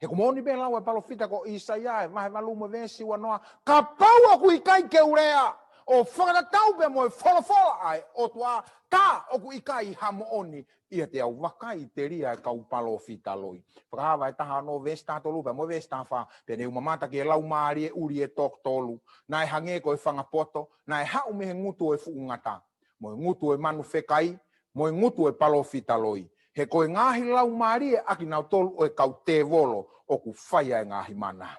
He ʻoku moʻoni pē lau ʻa e palōfita ko ʻĪsaia ʻi he vahe valu mo e veesi uanoa, kapau ʻoku ʻikai ke u lea ʻo fakatatau pea mo e folofola ʻa e ʻOtua, tā ʻoku ʻikai ha moʻoni ʻiate au. Vakai, telia e kau palōfita loi. Fakahā vahe taha ono veesi taha tolu pea mo e veesi taha fā, pea ne u mamata ki he laumālie ʻuli ʻe toko tolu. Naʻe hangē ko e fanga poto, naʻe haʻu mei he ngutu ʻo e fuʻu ngata, mo e ngutu ʻo e manu fekai, mo e ngutu ʻo e palōfita loi. He ko e ngaahi laumālie ʻakinautolu ʻo e kau tēvolo ʻoku fai ʻa e ngaahi mana.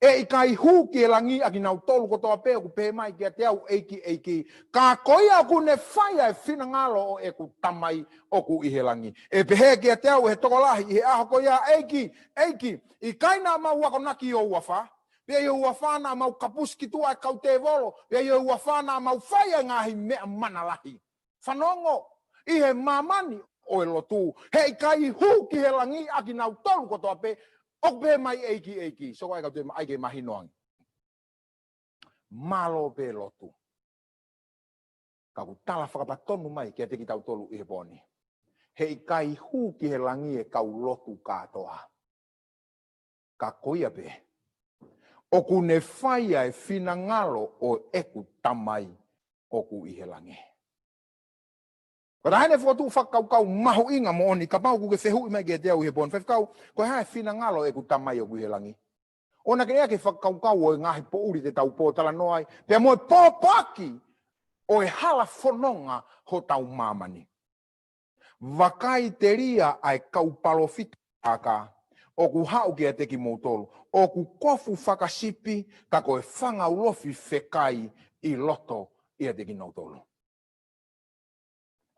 ʻE ʻikai hū ki he langi ʻa kinautolu kotoa pē ʻoku pehē mai kiate au, ʻEiki, ʻEiki, ka ko ia ʻoku ne fai ʻa e finangalo ʻo ʻeku Tamai ʻoku ʻi he langi. ʻE pehē kiate au ʻe he tokolahi ʻi he ʻaho ko ia, ʻEiki, ʻEiki, ʻikai naʻa mau akonaki ʻi ho huafa? Pea ʻi ho huafa naʻa mau kapusi ki tuʻa e kau tēvolo? Pea ʻi ho huafa naʻa mau fai ʻa e ngaahi meʻa mana lahi? Fanongo, ʻi he māmani ʻo e lotu, he ʻikai hū ki he langi ʻa kinautolu kotoa pē ʻoku pehē mai, ʻEiki, ʻEiki. Soko ai ka te ma-, ʻai ke mahino ange. Mālō pē lotu. Ka ʻoku tala fakapatonu mai kiate kitautolu ʻi he pō ni, he ʻikai hū ki he langi e kau lotu kātoa, ka ko ia pē ʻoku ne fai ʻa e finangalo ʻo ʻeku Tamai ʻoku ʻi he langi. Ko e taha eni e fokotuʻu fakakaukau mahuʻinga moʻoni, kapau ʻoku ke fehuʻi mai kiate au ʻi he pō ni, Faifekau, ko e hā e finangalo ʻo ʻeku Tamai ʻoku ʻi he langi? ʻOua naʻa ke lea ki he fakakaukau ʻo e ngaahi poʻuli te tau pōtalanoa ai, pea mo e pōpoaki ʻo e hala fononga hotau māmani. Vakai, telia ʻa e kau palōfita kākā ʻoku haʻu kiate kimoutolu, ʻoku kofu fakasipi, ka ko e fanga ulofi fekai ʻi loto ʻiate kinautolu.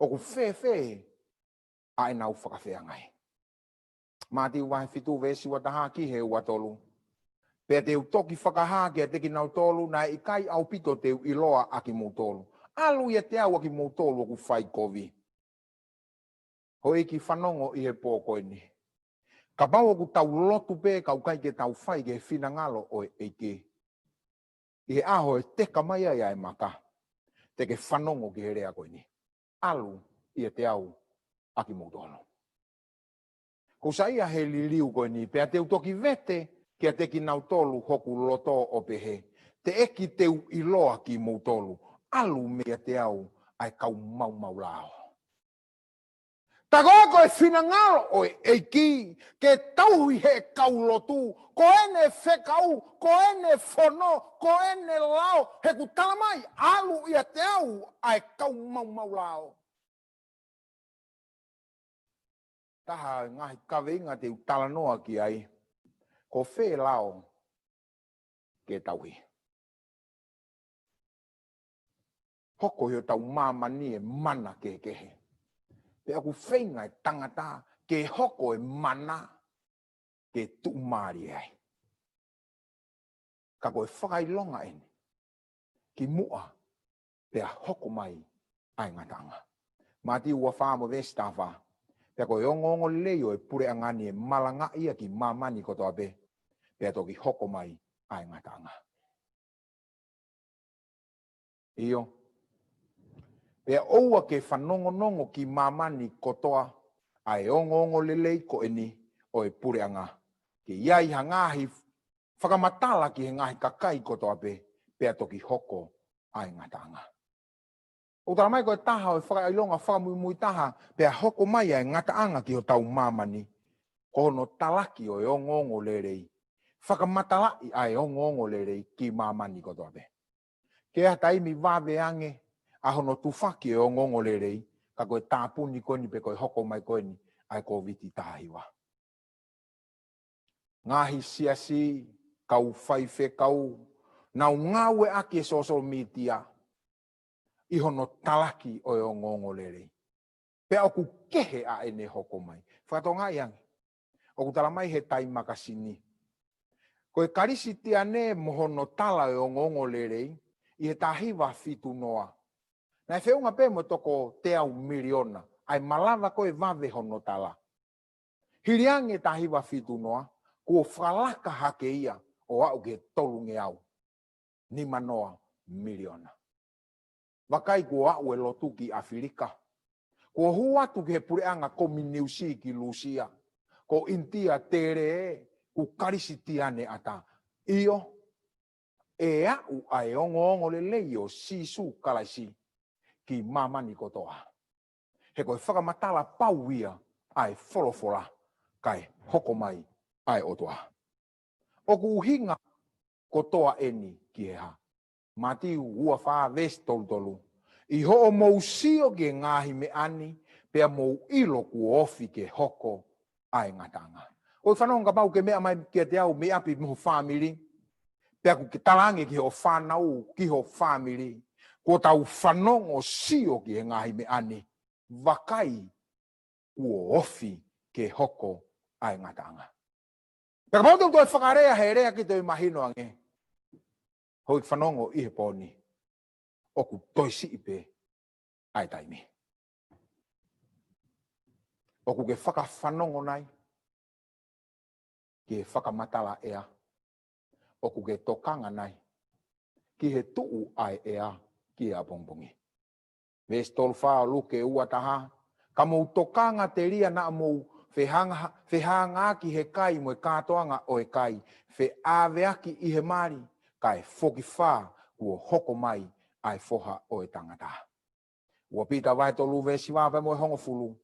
ʻOku fēfē ʻa ʻenau fakafeangai? Mātiu vahe fitu veesi ua taha ki he ua tolu. Pea te u toki fakahā kiate kinautolu naʻe ʻikai ʻaupito te u ʻiloa ʻa kimoutolu. ʻAlu ʻiate au ʻa kimoutolu ʻoku fai kovi. Houʻeiki, fanongo ʻi he pō ko eni. Kapau ʻoku tau lotu pē ka ʻoku ʻikai ke tau fai ki he finangalo ʻo e ʻEiki, ʻi he ʻaho ʻe teka mai ai ʻa e maka, te ke fanongo ki he lea ko eni: ʻAlu ʻiate au ʻa kimoutolu. Ko e saiʻia he liliu ko eni: Pea te u toki vete kiate kinautolu hoku loto ʻo pehē, Teʻeki te u ʻiloa kimoutolu. ʻAlu meiate au ʻa e kau maumau lao. Tā ko ē ko e finangalo ʻo e ʻEiki ke tauhi ʻe he kau lotu, ko ʻene fekau, ko ʻene fono, ko ʻene lao, he ʻoku tala mai, ʻAlu ʻiate au ʻa e kau maumau lao. Taha e ngaahi kaveinga te u talanoa ki ai, ko fē lao ke tauhi? Hoko ʻi hotau māmani e mana kehekehe, pea ʻoku feinga e tangata ke hoko e mana ke tuʻumālie ai. Ka ko e fakaʻilonga eni, kimuʻa pea hoko mai ʻa e ngataʻanga. Mātiu ua fā mo e veesi taha fā: Pea ko e ongoongolelei ʻo e puleʻanga ni ʻe malangaʻi ia ki māmani kotoa pē, pea toki hoko mai ʻa e ngataʻanga. ʻIo, pea ʻoua ke fanongonongo ki māmani kotoa ʻa e ongoongolelei ko eni ʻo e puleʻanga, ke ʻi ai ha ngaahi fakamatala ki he ngaahi kakai kotoa pē, pea toki hoko ʻa e ngataʻanga. ʻOku tala mai ko e taha ʻo e fakaʻilonga fakamuimui taha pea hoko mai ʻa e ngataʻanga ki hotau māmani, ko hono talaki ʻo e ongoongolelei, fakamatalaʻi ʻa e ongoongolelei ki māmani kotoa pē. Ke ʻi ai ha taimi vave ange ʻa hono tufaki e ongoongolelei, ka ko e tāpuni ko eni pe ko e hoko mai ko eni ʻa e Kōviti taha hiva. Ngaahi siasi, kau faifekau, nau ngāueʻaki e social media ʻi hono talaki ʻo e ongoongolelei. Pea ʻoku kehe ʻa ʻene hoko mai. Fakatokangaʻi ange, ʻoku tala mai he Time Magazine, ko e Kalisitiane mo hono tala e ongoongolelei ʻi he taha hiva fitu noa, naʻe feʻunga pē mo e toko teau miliona ʻa e malava ko ē vave hono tala. Hili ange taha hiva fitu noa, kuo fakalaka hake ia ʻo aʻu ki he tolungeau nima noa miliona. Vakai, kuo aʻu e lotu ki ʻAfilika. Kuo hū atu ki he puleʻanga kominiusi ki Lūsia. Ko ʻInitia tele ē, ʻoku Kalisitiane ʻatā. ʻIo, ʻe aʻu ʻa e ongoongolelei ʻo Sīsū Kalaisi ki māmani kotoa. He ko e fakamatala pau ia ʻa e folofola, kae hoko mai ʻa e ʻOtua. ʻOku ʻuhinga kotoa eni ki he hā? Mātiu ua fā veesi tolu tolu: ʻI hoʻomou sio ki he ngaahi meʻa ni, pea mou ʻilo kuo ofi ke hoko ʻa e ngataʻanga. ʻOi, fanongo, kapau ʻoku ke meʻa mai kiate au mei ʻapi mo ho fāmili, Pea ʻoku ke talaange ki hoʻo fānau, ki ho fāmili, kuo tau fanongo sio ki he ngaahi meʻa ni, vakai kuo ofi ke hoko ʻa e ngataʻanga. Pea kapau te u toe fakalea he lea ke toe mahino ange, houʻeiki fanongo ʻi he pō ni, ʻoku toe siʻi pē ʻa e taimi. ʻOku ke fakafanongo nai ki he fakamatala ʻea? ʻOku ke tokanga nai ki he tuʻu ʻa e ʻea ki he ʻapongipongi? Veesi tolu fā ʻo Luke ua taha: Ka mou tokanga telia naʻa mou fehanga-, fehangaaki he kai mo e kātoanga ʻo e kai, feʻaveaki ʻi he mali, kae foki fā kuo hoko mai ʻa e Foha ʻo e Tangata. Ua Pita vahe tolu veesi hiva pea mo e hongofulu: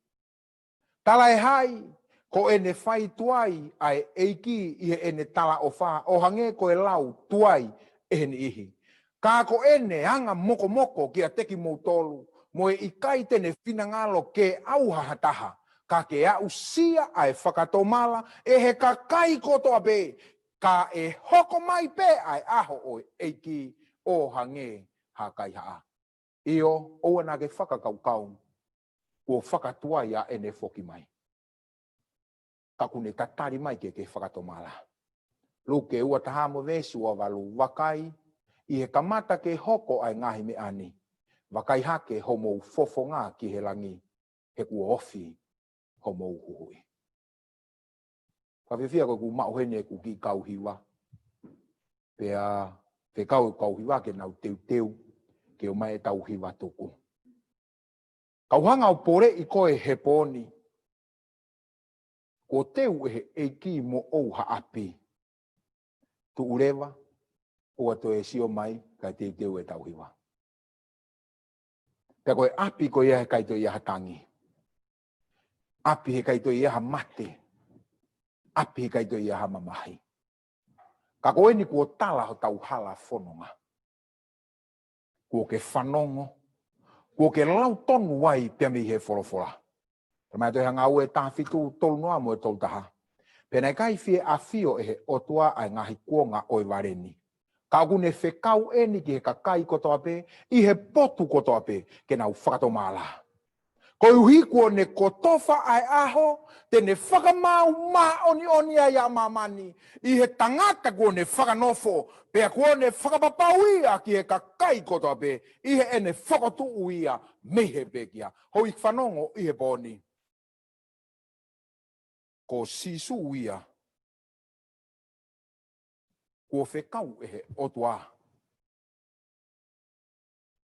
Talaʻehai ko ʻene fai tuai ʻa e ʻEiki ʻi heʻene talaʻofa, ʻo hangē ko e lau tuai ʻe he niʻihi. Ka ko ʻene anga mokomoko kiate kimoutolu, mo e ʻikai te ne finangalo ke ʻauha ha taha, ka ke aʻusia ʻa e fakatomala ʻe he kakai kotoa pē, ka ʻe hoko mai pē ʻa e ʻaho ʻo e ʻEiki ʻo hangē ha kaihaʻa. ʻIo, ʻoua naʻa ke fakakaukau kuo fakatuai ʻa ʻene foki mai, ka ʻoku ne tatali mai ke ke fakatomala. Luke ua taha mo veesi ua valu: Vakai, ʻi he kamata ke hoko ʻa e ngaahi meʻa ni, vakai hake homou fofonga ki he langi, he kuo ofi homou huhuʻi. Ka fiefia ko ʻeku maʻu heni ʻeku kiʻi kau hiva. Pea fekau ʻeku kau hiva ke nau teuteu ke ʻomai ʻetau hiva tuku. Kau hanga ʻo poleʻi koe he pō ni, kuo teu ʻe he ʻEiki moʻou ha ʻapi. Tuʻu leva, ʻoua toe sio mai, kae teuteu ʻetau hiva. Pea ko e ʻapi ko ia he ʻikai toe ʻi ai ha tangi. ʻApi he ʻikai toe ʻi ai ha mate. ʻApi he ʻikai toe ʻi ai ha mamahi. Ka ko eni kuo tala hotau hala fononga. Kuo ke fanongo, kuo ke lau tonu ai pea mei he folofola. Talamai ʻe he Tohi Ngāue taha fitu, tolu noa mo e tolu taha: Pea naʻe ʻikai fie ʻafio ʻe he ʻOtua ʻa e ngaahi kuonga ʻo e vale ni, ka ʻoku ne fekau eni ki he kakai kotoa pē, ʻi he potu kotoa pē, ke nau fakatomala. Koeʻuhi kuo ne kotofa ʻa e ʻaho te ne fakamaau māʻoniʻoni ai ʻa māmani, ʻi he tangata kuo ne fakanofo, pea kuo ne fakapapauʻi ia ki he kakai kotoa pē, ʻi heʻene fokotuʻu ia mei he pekia. Houʻeiki fanongo ʻi he pō ni, ko Sīsū ia kuo fekau ʻe he ʻOtua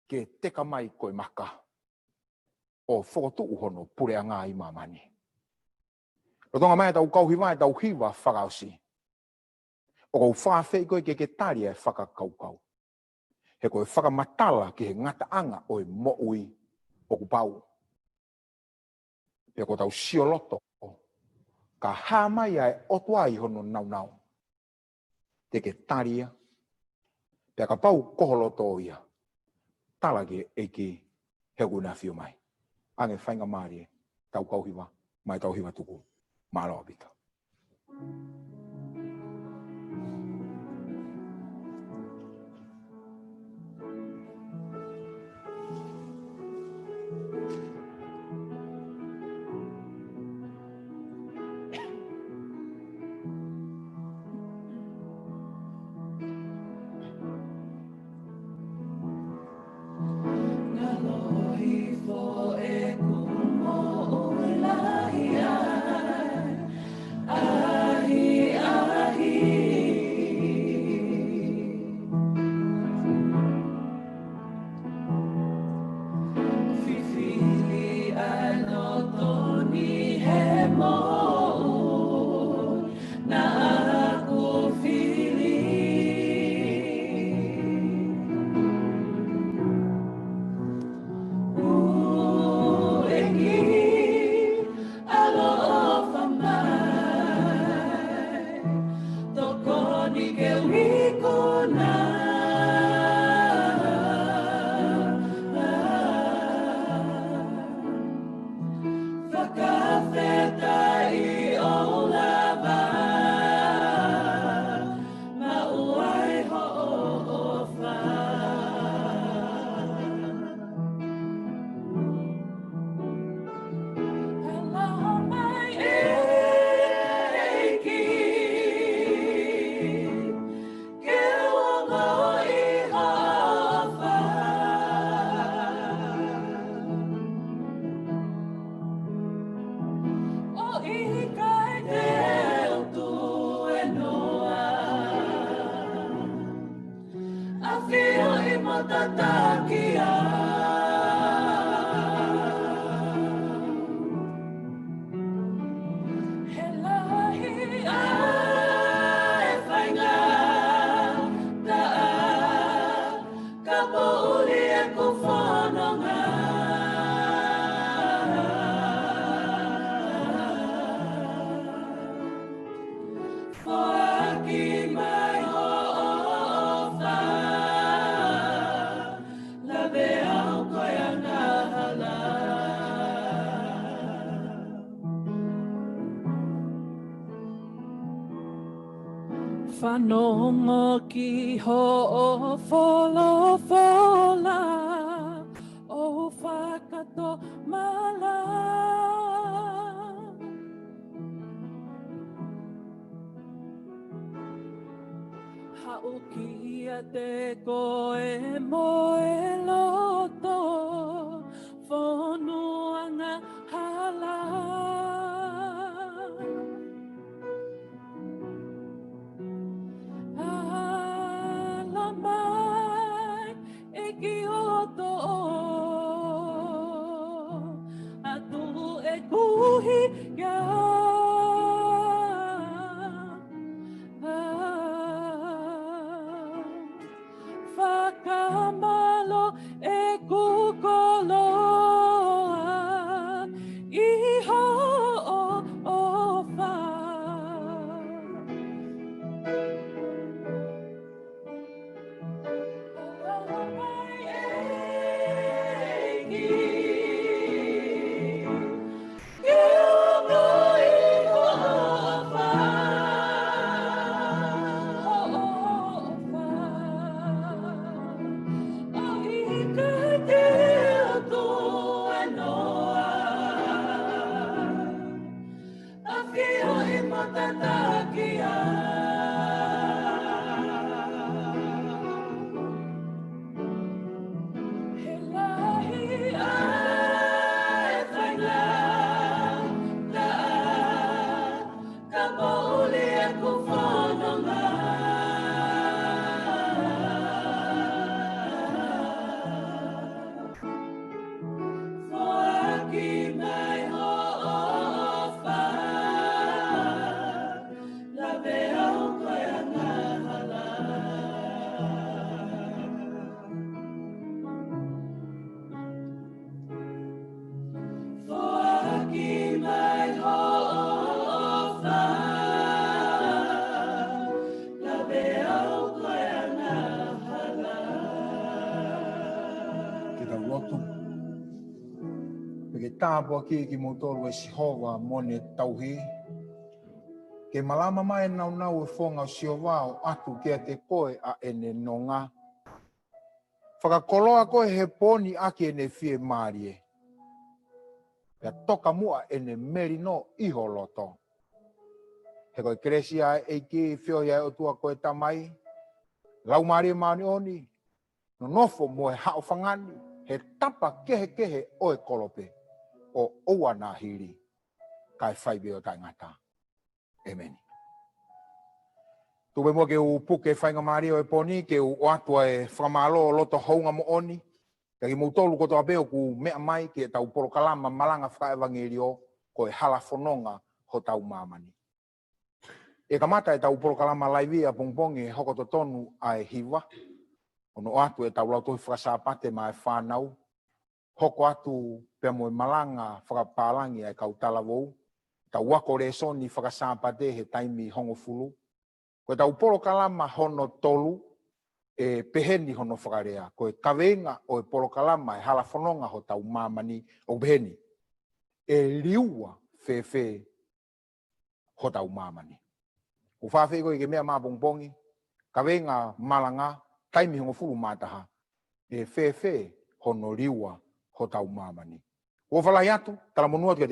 ke teka mai ko e maka ʻo fokotuʻu hono puleʻanga ʻi māmani. Lolotonga mai ʻetau kau hiva, ʻetau hiva fakaʻosi, ʻoku ou fakaafeʻi koe ke ke tali ʻa e fakakaukau, he ko e fakamatala ki he ngataʻanga ʻo e moʻui ʻoku pau. Pea ko ʻetau sio loto, ka hā mai ʻa e ʻOtua ʻi hono nāunau, te ke tali ia. Pea kapau ko ho loto ia, tala ki he ʻEiki he ʻoku ne ʻafio mai. Ange faingamālie ʻetau kau hiva, mai ʻetau hiva tuku. Mālō ʻaupito. Tataki au. He lahi ʻa e faingataʻa, ka poʻuli ʻeku fononga. Foaki mai hoʻo ʻofa, lave au ko e angahala. Fanongo ki hoʻo folofola, ʻo fakatomala. Haʻu kiate koe mo e loto fonu angahala. Ala mai ʻEiki ʻo toʻo atu ʻeku hia. Fakamālō ʻeku koloa ʻi hoʻo ʻofa. ʻAfioʻi mo tataki au. He lahi ʻa e faingataʻa, ka poʻuli ʻeku fononga. Foaki mai hoʻo ʻofa, lave au ko e angahala. Foaki mai hoʻo ʻofa, lave au ko e angahala. Ke tau lotu. Pea ke tāpuakiʻi kimoutolu ʻe Sihova mo ʻene tauhi. Ke malama mai e nāunau ʻo e fofonga ʻo Sihova ʻo ʻatu kiate koe ʻa ʻene nonga. Fakakoloa koe he pō ni ʻaki ʻene fiemālie. Pea toka muʻa ʻene melino ʻi ho loto. He ko e kelesi ʻa e ʻEiki, feohi ʻa e ʻOtua ko e Tamai, Laumālie Māʻoniʻoni, nonofo mo e haʻofanga ni he tapa kehekehe ʻo e kolope, ʻo ʻoua naʻa hili, kae fai pē ʻo taʻengata. ʻEmeni. Tuku pē muʻa ke u puke faingamālie ʻo e pō ni, ke u ʻoatu ʻa e fakamālō loto houngaʻia moʻoni kiate kimoutolu kotoa pē ʻoku meʻa mai ki heʻetau polokalama malanga fakaʻevangeliō ko e Hala Fononga Hotau Māmani. ʻE kamata ʻetau polokalama laivi ʻapongipongi he hoko totonu ʻa e hiva, ʻo ʻoatu ʻetau lautohi fakasāpate maʻa e fānau, hoko atu pea mo e malanga fakapālangi ʻa e kau talavou, ʻetau ako lēsoni fakasāpate he taimi hongofulu. Ko ʻetau polokalama hono tolu, ʻe peheni hono fakalea, ko e kaveinga ʻo e polokalama ʻa e Hala Fononga Hotau Māmani, ʻoku peheni: ʻE liua fēfē hotau māmani? ʻOku fakaafeʻi koe ke meʻa mai ʻapongipongi, kaveinga malanga, taimi hongofulu mā taha, ʻe fēfē hono liua hotau māmani? ʻOku ou fakalahi atu, talamonū atu